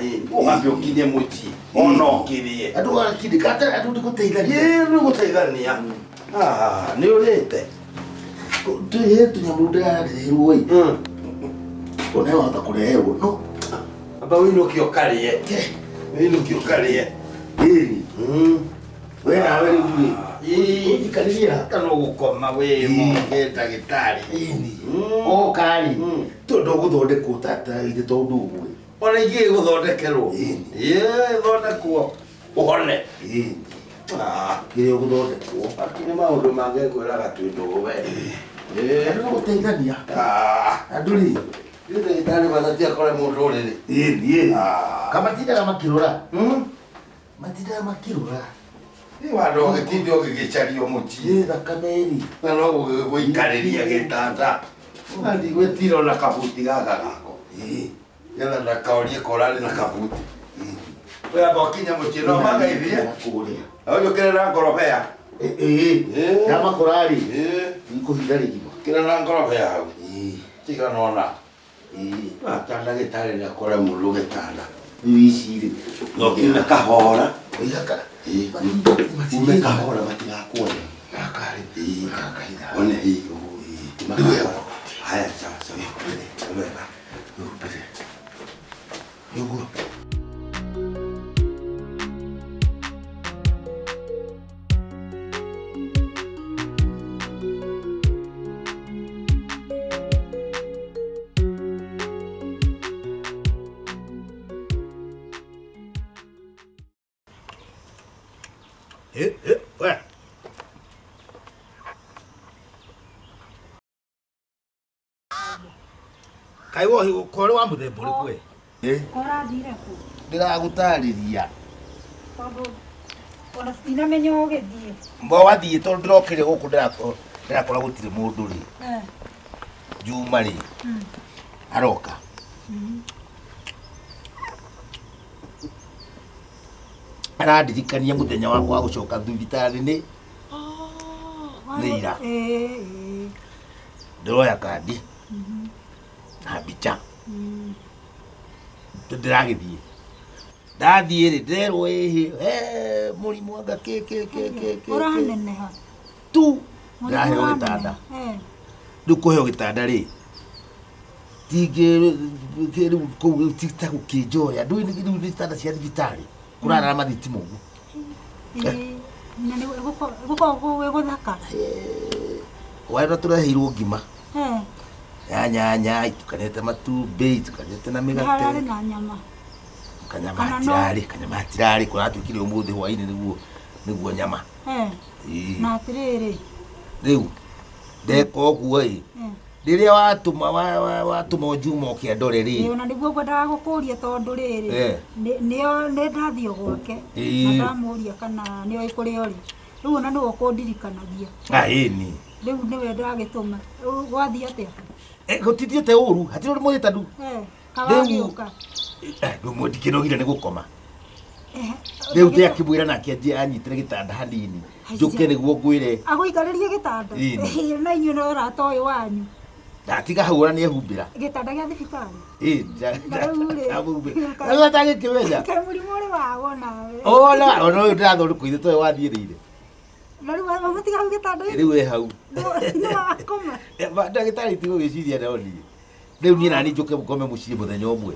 Ĩĩ. Ũgambe ũkinye mũciĩ. Ona ũkĩrĩe. Andũ gakindĩ kata andũ nĩ gũteithania. Ĩĩ nĩ gũteithania. Nĩ ũrĩte. He tũnyamũ ndĩrareherwo ĩ. Ona wahota kũreherwo no. Amba wĩinũke ũkarĩe. Wĩinũke ũkarĩe. Ĩni. We nawe rĩu rĩ. Ũnjikarĩrie ha? Kana ũgũkoma wĩ mũge ndagĩtarĩ. Ĩni. Oka rĩ. Tondũ gũthondekwo tata ithe tondũ ũguo. Ona ingĩ gũthondekerwo. Ĩĩ thondekwo. Ũhone. Ĩni. Kĩrĩa ũgũthondekwo. Akĩ nĩ maũndũ mangĩ ngwĩraga twĩ ndũgũ we. Andũ nĩ gũteithania. Andũ rĩ. Rĩu ndagĩtarĩ bata ti akore mũndũ ũrĩrĩ. Ĩni. Kamatindaga makĩrora. Matindaga makĩrora. Ĩ wandũ ũgĩtinde ũgĩgĩcario mũciĩ. Ĩ thakame rĩ. Na no gũgĩgũikarĩria gĩtanda. Na ndigwĩtira ona kabuti gaka gako. Getha ndakaũrie korarĩ na kabuti. We amba ũkinye mũciĩ no mangeithie. Kũrĩa. Ũnjũkĩre na ngorobea. Ĩĩ. Ndamakora rĩ. Ikũhinda rĩgima. Kĩra na ngorobea hau. Tigana ona. Ata ndagĩtarĩ nĩakore mũndũ gĩtanda. Rĩu ici rĩ. No kiume kahora. Oigaka. Ume kahora matigakuone. Gakarĩ. Gakahitha. One ĩ ũguo. Haya sawa sawa. Wega. Nĩguo. We. Kaĩ wohi kore wa mũthemba ũrĩkũ we? Ũrathire kũ? Ndĩragũtarĩria. Tondũ ona ndinamenya ũgĩthiĩ. Mbo wathiĩ tondũ ndĩrokire gũkũ ndĩrakora gũtirĩ mũndũ rĩ. Juma rĩ. Aroka. Arandirikania mũthenya wakwa wa gũcoka thibitarĩ nĩ nĩ ira. Ndĩroya kandi na mbica. Ndĩragĩthiĩ. Ndathiĩ rĩ ndĩrerwo ĩhĩ he mũrimũ anga kĩ kĩ kĩ kĩ kĩ. Ũraneneha. Tu ndĩraheo gĩtanda. Rĩu kũheo gĩtanda rĩ tingĩ rĩu kũu ti ta gũkĩnjoya ndũĩ rĩu nĩ itanda cia thibitarĩ kũrarara mathitima ũguo. Na nĩ gũkoragwo gwĩ gũthaka. Hwaĩ tũreheirwo ngima ya nyanya itukanĩte matumbĩ itukanĩte na mĩgate. Hararĩ na nyama. Kanyama hatirarĩ, kanyama hatirarĩ kũratuĩkire ũmũthĩ hwaĩ-inĩ nĩguo nyama. Na atĩrĩrĩ. Rĩu ndeka ũguo ĩ rĩrĩa watũma watũma Juma oke andore rĩ. Ona nĩguo ngwendaga gũkũria tondũ rĩrĩ nĩo nĩ ndathiĩ gwake na ndamũria kana nĩoĩ kũrĩa ũrĩ. Rĩu ona nĩwe ũkũndirikanagia. Ĩni. Rĩu nĩwe ndagĩtũma. Gwathiĩ atĩa? Gũtithiĩte ũru, hatirĩ ũndũ mũhĩtanu. Kawagĩũka. Rĩu ndikĩnogire nĩ gũkoma. Rĩu ndĩakĩmwĩra nake anjie anyitĩre gĩtanda hanini. Njũke nĩguo ngwĩre. Agũikarĩrie gĩtanda. Na inyuĩ no ũrata ũyũ wanyu. Ndatiga hau ona nĩehumbĩra. Gĩtanda gĩa thibitarĩ. Ĩ ndamũhumbĩra. Rĩu atangĩkĩmenya. Kaĩ mũrimũ ũrĩ wawo nawe. Ona ona ũyũ ndĩrathondekwo ithe toyũ wathiĩrĩire. Na rĩu wamũtiga hau gĩtanda-inĩ? Rĩu e hau. Nĩ wakoma. Ndagĩtarĩ tigũgĩciria no niĩ. Rĩu niĩ nani njũke ngome mũciĩ mũthenya ũmwe.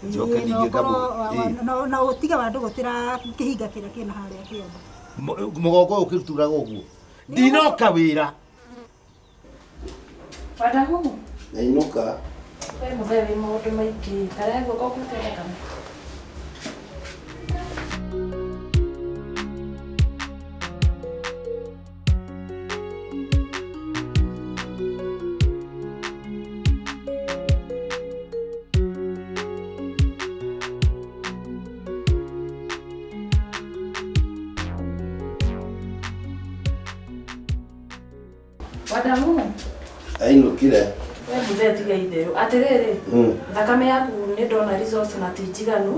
Njoke ningĩ ngamũ. Na ũtige wandũgũtĩra kĩhinga kĩrĩa kĩna harĩa kĩanda. Mũgongo ũyũ ũkĩrutũraga ũguo. Ndinoka wĩra. Wadahu. Nainũka. We mũthee wĩ maũndũ maingĩ. Tarehe guoko kũrute thakame. Wadahu. Ainũkire. We mũthee tiga itherũ. Atĩrĩrĩ, thakame yaku nĩ ndona results na ti njiganu.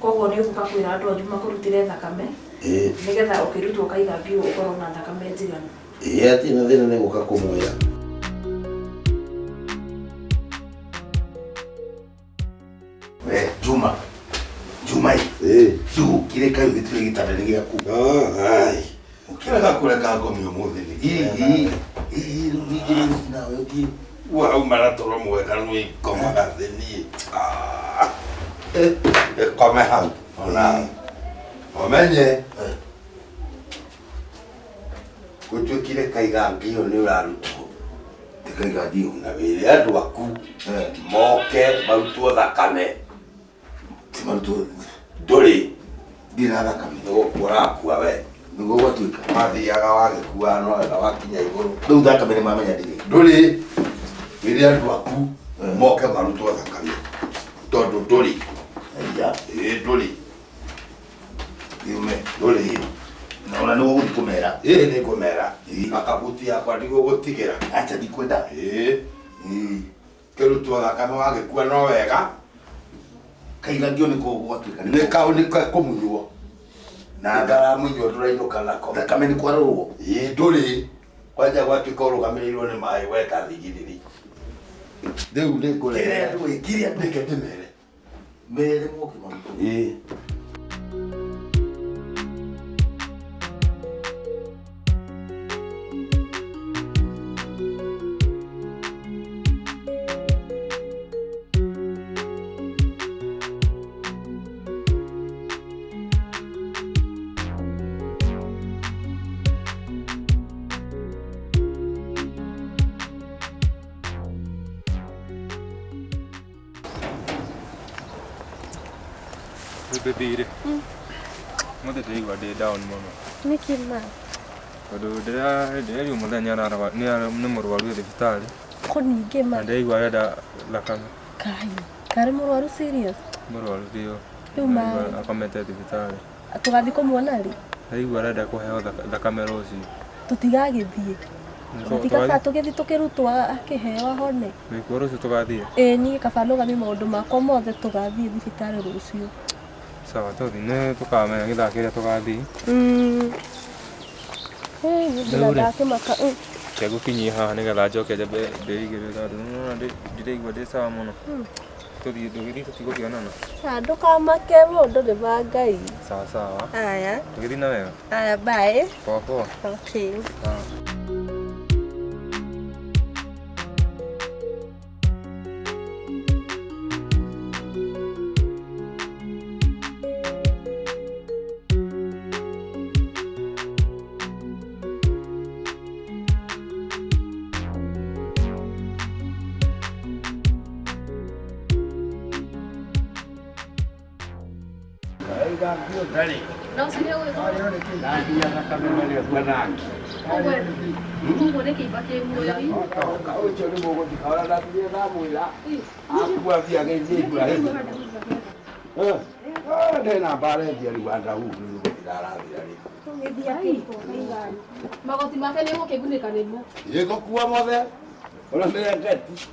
Koguo nĩ ũgũka kwĩra andũ anyu makũrutĩre thakame. Nĩgetha ũkĩrutwo kaiga biũ ũkorwo na thakame njiganu. Ĩĩ atirĩ na thĩna nĩ gũka kũmwĩra. We Juma. Juma. Ĩĩ. Rĩu ũkire kaĩ ũgĩtire gĩtanda-inĩ gĩaku. Ai. Ũkĩrega kũreka ngome ũmũthĩ nĩkĩ? Ĩĩ ĩĩ rĩu ningĩ nawe ũthiĩ. Wauma na toro mwega nĩ ngomaga thĩ niĩ. Ĩkome hau ona ũmenye gũtuĩkire kaiga ngio nĩ ũrarutwo. Ti kaiga ngio. Na wĩre andũ aku moke marutwo thakame. Ti marutwo. Ndũrĩ. Ndirĩ na thakame. Nĩ gũkua ũrakua we. Nĩguo gwatuĩka. Mathiaga wagĩkua no wega wakinya igũrũ. Rĩu thakame nĩ mamenya ndirĩ. Ndũrĩ. Wĩre andũ aku moke marutwo thakame. Tondũ ndũrĩ. Aya. Ĩĩ ndũrĩ. Yume. Ndũrĩ. Na ona nĩguo gũthiĩ kũmera. Ĩĩ nĩ ngũmera. Makabuti yakwa ndigũgũtigĩra. Acha ndikwenda. Ĩĩ. Kĩrutwo thakame wagĩkua no wega. Kaiga ngio nĩko gwatuĩka. Nĩ kau nĩ kũmunywo. Na karamunywo ndũrainũka nako. Thakame nĩ kwarorwo. Ĩĩ ndũrĩ. Kwanja gwatuĩka ũrũgamĩrĩirwo nĩ maĩ weka thigiriri. Rĩu nĩ ngũrega. Kĩrĩa andũ ĩ, kĩrĩa andũ. Reke ndĩmere. Mere moke marutwo. Ĩĩ. Baby, mũthĩ ndĩraigua ndĩ down mũno. Nĩkĩ ma? Tondũ ndĩrerirwo mũthenya nĩ mũrwaru e thibitarĩ. Ko ningĩ ma? Na ndĩraigua arenda thakame. Kai, karĩ mũrwaru serious? Mũrwaru biũ. Rĩu ma? Akomete thibitarĩ. Tũgathiĩ kũmuona rĩ? Ndĩraigua arenda kũheo thakame rũciũ. Tũtigagĩthiĩ. Kaba tũgĩthiĩ tũkĩrutwo akĩheo ahone. Wĩkuo rũciũ tũgathiĩ? Ĩĩ niĩ kaba nũgamie maũndũ makwa mothe tũgathiĩ thibitarĩ rũciũ. Sawa tũthiĩ nĩ tũkamenya gĩthaa kĩrĩa tũgathiĩ. Nĩ ndakĩmaka. Reke ngũkinyie haha nĩgetha njoke njambe ndĩigĩrĩre tondũ nĩwona ndiraigua ndĩ sawa mũno. Tũthiĩ tũgĩthiĩ tũtigũkĩonana. Ndũkamake maũndũ nĩ ma Ngai. Sawa sawa. Aya. Tũgĩthiĩ na wega. Aya bye. Poa poa. Okay. Sawa. Magoti make nĩ gũkĩgunĩka nĩmo. Ĩgũkua mothe. Ona mĩrengeti.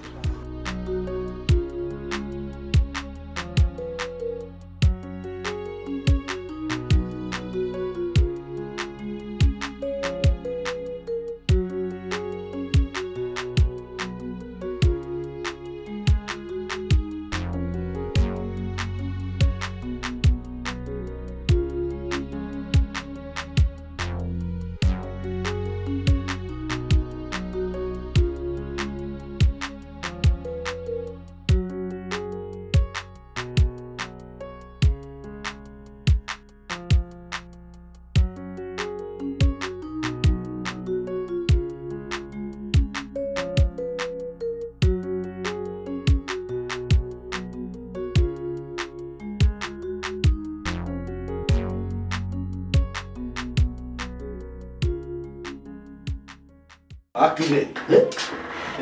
Akire.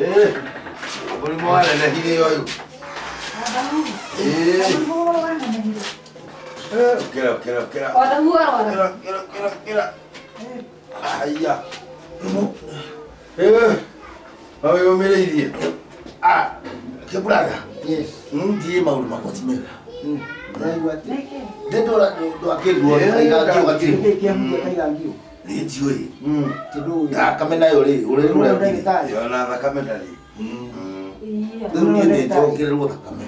Eh. Mũrimũ wanenehire ũyũ. Eh. Ũkĩra ũkĩra ũkĩra. Wadahu arwara. Ũkĩra ũkĩra ũkĩra ũkĩra. Haiya. Eh. Wĩyũmĩrĩirie. Ah, kĩburaga. Yes. Ndiĩ maũndũ makwa ti mega. Ndĩndora ndwakĩrwo kaigangio gatirĩ. Nĩ ndiũĩ. Thakame nayo rĩ, ũrĩa ũrĩa. Yona thakame ndarĩ. Rĩu niĩ nĩ njongererwo thakame.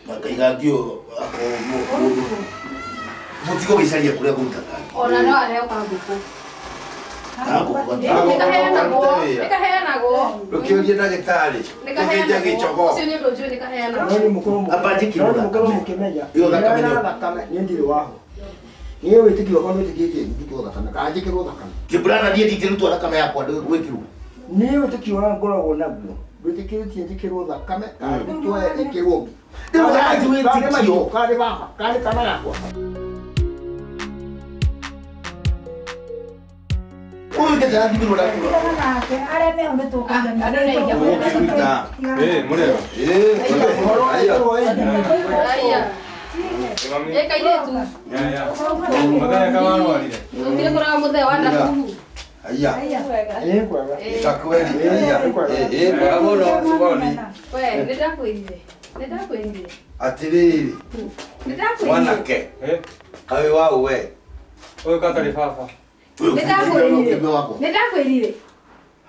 Na kaigangio akorwo mũtigo gĩcaria kũrĩa kũrutaga. Ona no aheo kangũkũ. Nĩkaheanagwo. Nĩkaheanagwo. Rũkĩũrie ndagĩtarĩ. Nĩkaheanagwo. Gĩchogoo. Ũcio nĩ ũndũ njũĩ nĩkaheanagwo. No nĩ mũkorwo Amba njĩkĩrwo no nĩ mũkorwo thakame. mũkĩmenya. Ĩyo thakame nĩyo. Thakame niĩ ndirĩ waho. Niĩ wĩtĩkio wakwa nĩwĩtĩkĩtie ndutwo thakame kana njĩkĩrwo thakame. Kĩbrana niĩ ndingĩrutwo thakame yakwa gwĩkĩrwo. Niĩ wĩtĩkio ũrĩa ngoragwo naguo ndwĩtĩkĩrĩtie njĩkĩrwo thakame kana ndutwo ĩkĩrwo ũngĩ. Rĩu haha ti wĩtĩkio. Kana nĩ baba kana nĩ kana yakwa. Ũyũ ngĩte arathimirwo na Tigana nake arĩa meho nĩ tũkũigana. Andũ nĩ aingĩ Ũgũkĩruta. Eh, mũrĩega. Eh. Haiya. Aya. Ĩ kairĩtu. Ya ya. Mũthenya kawarwarire. Tũkire kũraga mũthee wa Ndahuhu. Haiya. Ĩ kwega. Itakweli. Haiya. Eh, mwega mũno Ngoni. We, nĩ ndakwĩrire. Nĩ ndakwĩrire. Atĩrĩrĩ. Nĩ ndakwĩrire. Mwanake. Eh, Kaĩ wa we. ũyũ katarĩ baba. Nĩ ndakwĩrire. Nĩ ndakwĩrire.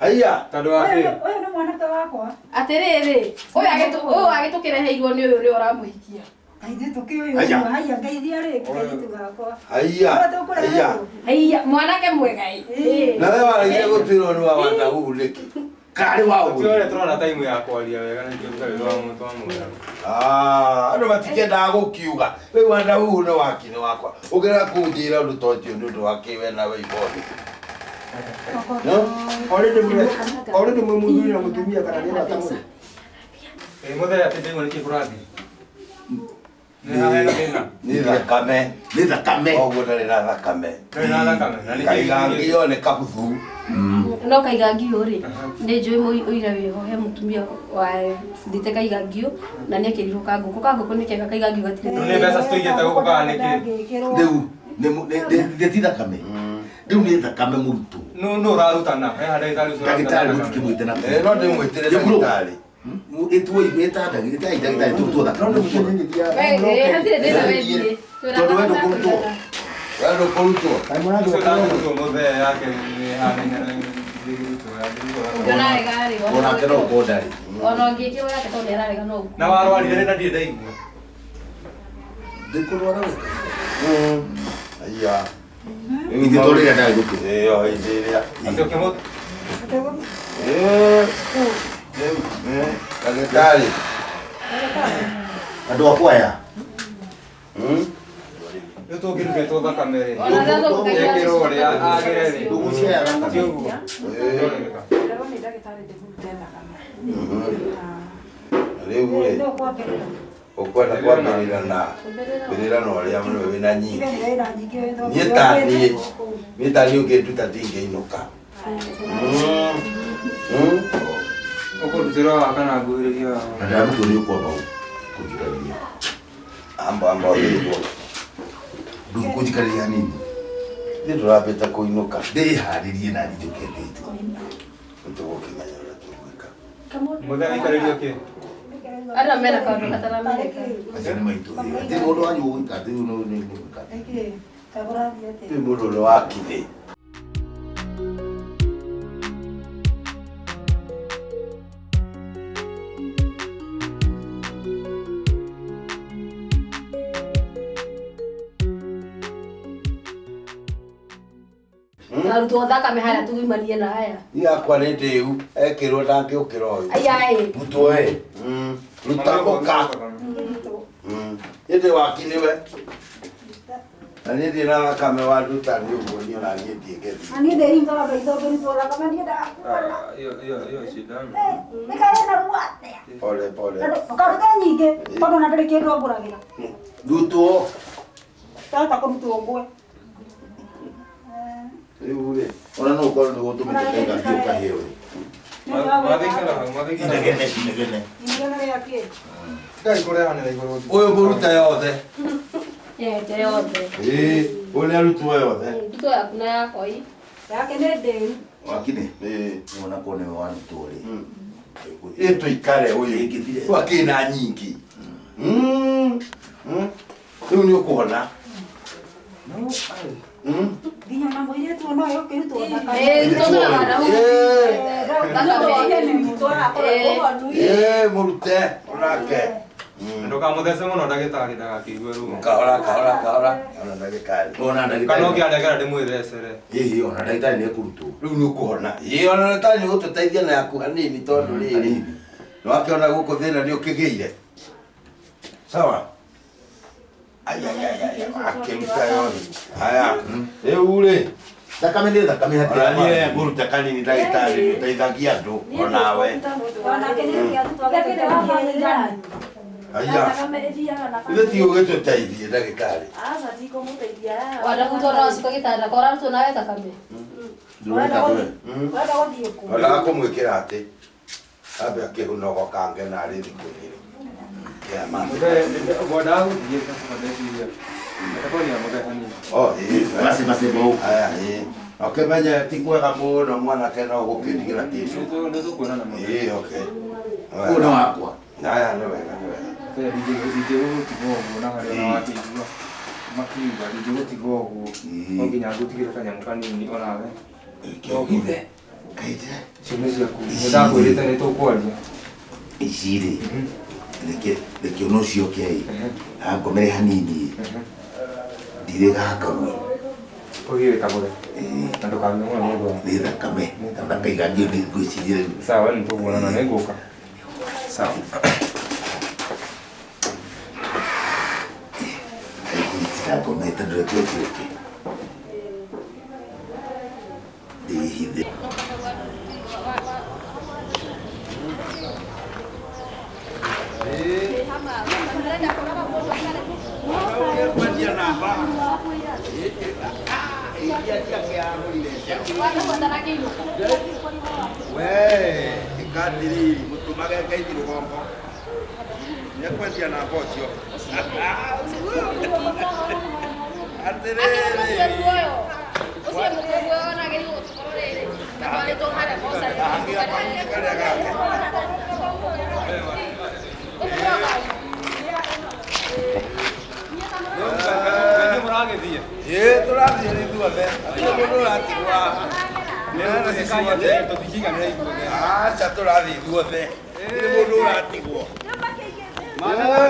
Haiya. Tondũ wa kĩ? Ũyũ nĩ mwanake wakwa. Atĩrĩrĩ, ũyũ agĩtũkĩreheirwo nĩ ũyũ ũrĩa ũramũhikia. Ithuĩ tũkĩũĩ Haiya. ũguo. Haiya ngeithia rĩngĩ kairĩtu gakwa. Haiya. Ũrĩa tũkũreherwo. Haiya. Haiya, mwanake mwega ĩ. Na we waregire gũtuĩrwo nĩ wa Wandahuhu nĩkĩ? Karĩ wa Tũtiore ũguo. tũrona time ya kwaria wega nĩkĩo tũtarĩ twamwĩra. Ah, andũ matikendaga gũkiuga. Rĩu Wandahuhu nĩ waki nĩ wakwa. Ũngĩrega kũnjĩra ũndũ ta ũcio nĩ ũndũ wa kĩ we nawe Iboni. Already mwĩ already mwĩ mũthuri na mũtumia kana nĩ arata mũrĩ. Eh, mũthee atĩ ndaigua nĩkĩ kũrathiĩ. Nĩ haha hena thĩna. Nĩ thakame. Nĩ thakame. Koguo ndarĩ na thakame. Ndarĩ na thakame. Na nĩkĩ Kaigangio nĩ kabuthu. No kaigangio rĩ, nĩ njũĩ ũira wĩho he mũtumia wa thite kaigangio na nĩ ekĩrirwo kangũkũ. Kangũkũ nĩ kega kaigangio gatirĩ. Rĩu nĩ mbeca citũigĩte gũkũ kana nĩkĩ? Rĩu nĩ ti thakame. Rĩu nĩ thakame mũrutwo. Nũ nũ ũrarutana? He harĩa ndagĩtarĩ ũcio ũrarutana Ndagĩtarĩ thakame. mũtikĩmwĩte na Eh, no ndĩmwĩtĩre ndagĩtarĩ. Ĩtuo ĩtai ndagĩtarĩ tũrutwo No thakame. nĩ mũcenjia. We, hatirĩ thĩna wethiĩ. Tondũ we ndũkũrutwo. We ndũkũrutwo. Kaĩ mũrathiĩ Ũcio gũkorwo- ndangĩrutwo mũthee yake nĩ hanaine na ndĩrutwo yangĩrutwo thakame. Ũngĩona wega rĩ, Onake no ũkorwo ndarĩ. ona ũngĩkĩrwo yake tondũ nĩ ararega no ũguo. Na warwarire rĩ na ndirĩ ndaigua. Ndĩkũrwara wega. Haiya. Ithe to rĩrĩa ndarĩ gũkũ. Ĩyo hĩndĩ ĩrĩa. Atĩ ũkĩmũ Eh. Rĩu, eh, ndagĩtarĩ. Andũ akwa aya. Rĩu tũngĩrutĩtwo thakame rĩ. Ona rĩrĩa tũgũkaigua Ĩkĩrwo rĩ, agĩre rĩ. Ndũgũciaya thakame. Ti ũguo. Ndĩrerwo nĩ ndagĩtarĩ ndĩkũrute thakame. Rĩu rĩ, Nĩ ũkwambĩrĩra. ũkwenda kwambĩrĩra na mbĩrĩra na ũrĩa mũno wĩna nyingĩ. Tiga nĩ wĩra nyingĩ wĩthomithio. Niĩ ta niĩ, niĩ ta niĩ ũngĩnduta ndingĩinũka. Ũkũrutĩrwo wa kana nguhĩrĩria wa. Na ndarutwo nĩ ũkwamba kũnjikarĩria. Amba amba ũthĩnjwo. Ndũkũnjikarĩria hanini. Ithuĩ tũrambĩte kũinũka. Ndĩharĩrie na niĩ njũke ndĩnjwo. Nĩtũgũkĩmenya ũrĩa tũgwĩka. Mũthee aikarĩrio kĩ? Arĩa mena kaũndũ kataramenyeka. Acio nĩ maitũ. Atĩ mũndũ wanyu ũgwĩka atĩ rĩu nĩ gwĩka. Nĩkĩ? Kaĩ kũrathiĩ atĩa? Rĩu mũndũ nĩ wakithĩ. Arutwo thakame harĩa tugimanie na aya. Niĩ yakwa nĩ ndĩu, ekĩrwo ndangĩũkĩra ũyũ. Aya ĩ. Rutwo ĩ. Ruta mũka. Niĩ ndĩ waki nĩwe. Na niĩ ndirĩ na thakame wanduta nĩ ũguo niĩ ona niĩ ndingĩthiĩ. Na niĩ ndĩhingaga maitho ngĩrutwo thakame niĩ ndakuona. Hiyo hiyo hiyo shida. Nĩ kaĩ na ruo atĩa? Pole pole. Ũkaruta nyingĩ tondũ ona ndũrĩ kĩndũ ngũragĩra. Rutwo. Ndahota kũrutwo ngwe. Rĩu rĩ Ona no ũkorwo nĩ gũtũmĩte kaiga biũ kahĩo. Mathikara hau, mathikara. Inegene, inegene. Inegene rĩa kĩ? Tigai kũrehanĩra igũrũ. Ũyũ mũrute yothe. Yete yothe. Ĩĩ, ũyũ nĩ arutwo yothe. Ndutwo yaku na yakwa ii. Yake nĩ ndĩu. Wakini? Ĩĩ. Nĩwona korwo nĩwe warutwo rĩ. Ĩ tũikare ũyũ. Wakĩna nyingĩ. Rĩu nĩ ũkũhona. Nginya na mũirĩtu no ũkĩrutwo thakame. Ĩĩ mũrute onake. Ndũkamũthece mũno ndagĩtarĩ ndagakĩigue ruo. Kahora kahora kahora. Ona ndagĩtarĩ. Ona ndagĩtarĩ. Kana ũngĩanengera ndĩmwĩthecere. Ĩhĩ ona ndagĩtarĩ nĩ ekũrutwo. Rĩu nĩ ũkũhona. Ĩĩ ona ndagĩtarĩ nĩ ũgũtũteithia na yaku hanini tondũ rĩrĩ. Nĩ wakĩona gũkũ thĩna nĩ ũkĩgĩire. Sawa. Ai ai ai ai akĩruta yothe. Haya. Rĩu rĩ. Thakame nĩ thakame hatirĩ. Ona niĩ ngũruta kanini ndagĩtarĩ nĩ ũteithagia andũ onawe. Onake nĩ kĩarutwo gĩteithagia. Aya. Ithe ti ũgĩtũteithie ndagĩtarĩ. Aca ndikũmũteithia. Wandarutwo no acuka gĩtanda ko ũrarutwo nawe thakame. Ũrenda gũthiĩ kũ? Wendaga kũmwĩkĩra atĩ ambe akĩhunogokange narĩ thikũ igĩrĩ. Ngwendaga gũthiĩ ndeciria. Reke mũthe hanini. Oh, ĩĩ. Basi basi bau. Aya, ĩĩ. Ũkĩmenye ti kwega mũno mwanake no gũkĩndigĩra kĩndũ. Nĩ tũkuonana mũthee. Ĩĩ, okay. Ũyũ nĩ wakwa. Aya, nĩ wega, nĩ wega. Ndingĩgũtigwo ũguo na harĩa ona wakĩigua makiuga ndingĩgũtigwo ũguo no nginya ngũtigĩre kanyamũ kanini onawe. Kĩhithe. Kaite. Icio nĩ ciaku. Nĩ ndakwĩrĩte nĩ tũkwaria. Ici rĩ. Reke ona ũcio ũke ĩ. Angomere hanini. Ndirĩ gakagwe. Ũthiĩ wĩkagũre. Na ndũkanyue mũno nĩ ũndũ wa. Nĩ thakame. Na kaiga ngio nĩ ngwĩciria rĩu. Sawa nĩ tũkuonana nĩ ngũka. Sawa. Ndagomete ndũreke ũke. Ndĩhithe. Kwendia namba. We, ĩkatiriri mũtũmage ngeithi rũgongo. Nĩekwendia namba ũcio. Atĩrĩrĩ. Ũcio mũkũguo onagĩrĩirwo gũtũkorwo rĩrĩ. Gatwarĩtwo harĩa mocarĩ. Karĩa gake. Inyuĩ mũragĩthiĩ? Ĩĩ tũrathiĩ ithuothe. Hatirĩ mũndũ ũratigwo haha. Tũtingĩiganĩra ithuothe. Aca tũrathiĩ ithuothe. Hatirĩ mũndũ ũratigwo.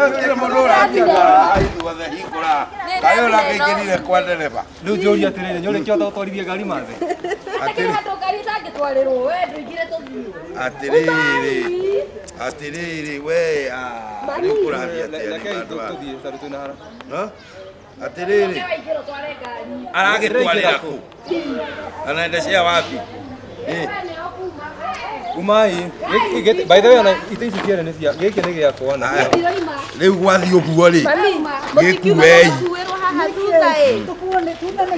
Hatirĩ mũndũ ũratigwo haha ithuothe hingũra. Kaĩ ũrakĩingĩrire kwa ndereba. Rĩu njũrie atĩrĩrĩ, nĩ ũrĩkĩhota gũtwarithia ngari mathe? Hakĩrĩ handũ ngari ĩtangĩtwarĩrwo we ndũingĩre tũthiĩ. Atĩrĩrĩ. Atĩrĩrĩ we rĩu kũrathiĩ atĩa Rekei nĩ andũ aya? tũthiĩ tondũ twĩna haraka. Ha? Atĩrĩrĩ. Waingĩra ũtware ngari. Aragĩtwarĩra kũ? Anaenda cia wapi? Umai. By the way ona itĩ ici cierĩ nĩ cia gĩkĩ nĩ gĩakwa na Rĩu gwathiĩ ũguo rĩ. Mũtikiuma Gĩkuei. mũkuĩrwo haha thutha ĩ.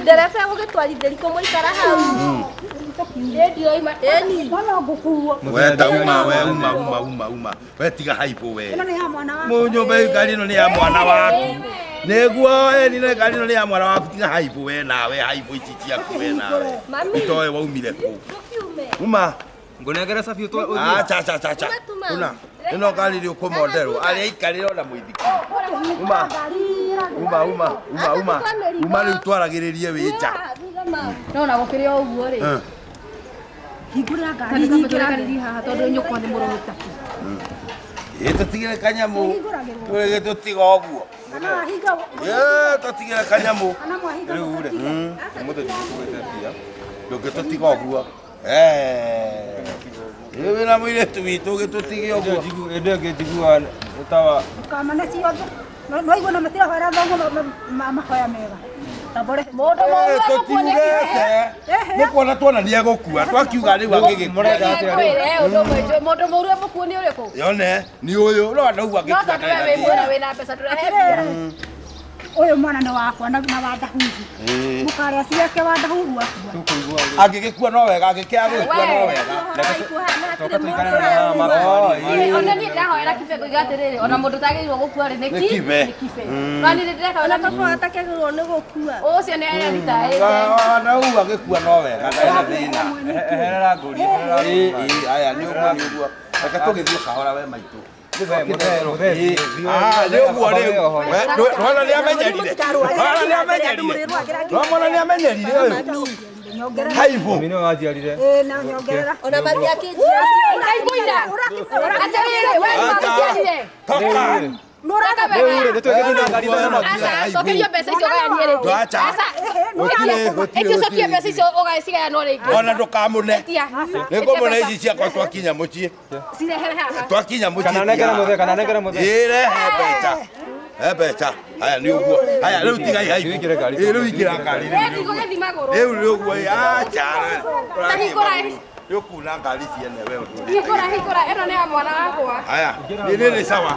Ndereba egũgĩtwarithĩria kũ mũikara hau. Ĩni. We ta uma we uma uma uma uma. We tiga haibũ we. Ĩno nĩ ya mwana waku. Mũnyũmba ngari ĩno nĩ ya mwana waku. Nĩguo ĩni nĩ ngari ĩno nĩ ya mwana waku tiga haibũ we nawe haibũ ici ciaku we nawe. Mami. Itoĩ waumire kũ? Tũkiume. Uma. Ngũnengere cabi ũthiĩ. Acha acha acha acha. Una. Ĩno ngari nĩ ũkũmonderwo. Arĩa aikarĩre ona mũithikiri. Uma. Uma uma uma uma. Uma rĩu twaragĩrĩrie wĩ nja. No ona gũkĩrĩ o ũguo rĩ. Hingũrĩra ngari Nyingĩra nyingĩra. kanini haha tondũ nyũkwa nĩ mũrũrũ taki. Ĩ tũtigĩre kanyamũ. Tũrĩge tũtiga ũguo. Kana wahinga. Ĩ tũtigĩre kanyamũ. Kana mwahinga. Rĩu rĩ, ũmũthĩ ndingĩkũgwĩte mbia. Ndũngĩtũtiga ũguo. Ĩ wĩna mũirĩtu witũ ũgĩtũtige ũguo. Hĩndĩ ĩngĩ njiguaga tawa Ndũkamane ciothe. No igua na matirahoera thoguo mahoya mega. Tambore. Mũndũ mũru Tũtiugĩte. Nĩ kuona tuona nĩ egũkua. Twakiuga rĩu angĩgĩkua. Mũrenda atĩa rĩu? Ũndũ ũmwe njũĩ, mũndũ mũru emũkuo nĩ ũrĩkũ? Yone nĩ ũyũ no ndauga No tondũ we wĩ mwena wĩna mbeca ndũrehe mbia. Ũyũ mwana nĩ wakwa na wa Ndahuhu. Mũkarĩa ciake wa Ndahuhu akua. Angĩgĩkua no wega, angĩkĩaga gũgĩkua no wega. Ona niĩ ndĩrahoera kibe ngoiga atĩrĩrĩ, ona mũndũ ũtagĩrĩirwo gũkua rĩ, nĩ Nĩ kibe. Nĩ kibe. No niĩ ndĩreka Ona baba atakĩagĩrĩirwo nĩ gũkua. Ũcio nĩ arĩritaĩte. Na ũguo agĩkua no wega, ndarĩ na thĩna. Eherera ngũri, eherera Ĩĩ, ĩĩ, aya nĩ ũguo nĩ ũguo. Reke tũgĩthiĩ kahora we maitũ. Nĩ ũguo rĩu. Ndwona nĩ amenyerire. Ndwona nĩ amenyerire. Ndwona nĩ amenyerire ũyũ. Haibũ. Mami nĩwe wanjiarire. Ĩĩ na nyongerera. Ona matiakĩnjia. Ngai Atĩrĩrĩ, we nĩ wakĩciarire. Toka. Rĩu rĩ, nĩtwĩkĩte na ngari ithano. Aca, cokerio mbeca icio ũgayanie rĩngĩ. Ndwacha. Aca, Gũtirĩ, gũtirĩ, ĩti ũcokie gũtirĩ. mbeca icio ũgacigayanwo rĩngĩ. Ona ndũkamũne. Ĩtia. Nĩngũmũne ici ciakwa twakinya mũciĩ. Cirehere haha. Twakinya mũciĩ. Kana nengere mũthee, kana nengere mũthee. Ĩĩ, rehe mbeca. He mbeca. Haya nĩ ũguo. Haya rĩu tigai haibũ. Ingĩre ngari. Ĩĩ rĩu ingĩra ngari. We ndigũgĩthiĩ magũrũ. Rĩu nĩ ũguo ĩ, acha. Ta hingũra ĩ. Nĩ ũkuna ngari ciene we ũndũ ũrĩa. Hingũra, hingũra, ĩno nĩ ya mwana wakwa. Haya, nĩ nĩ sawa.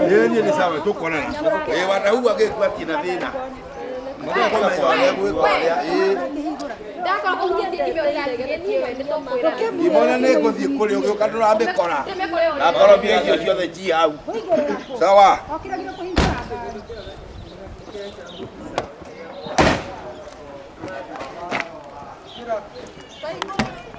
Nĩ nĩ nĩ sawa tũkuonana. Ĩĩ wanahu agĩkua tina thĩna. Tũkũmenya ũrĩa gwĩka ũrĩa. Ĩĩ. Ndakorwo kũhutĩtie email yatigĩtie we nĩ tũkwĩra. Imona nĩ ngũthiĩ kũrĩ ũgĩũka ndũramĩkora. Ndĩmĩkore ũrĩa. Na ngoro mbia icio ciothe ci hau. Sawa. Okĩragire kũhingũra ngari. Thank you.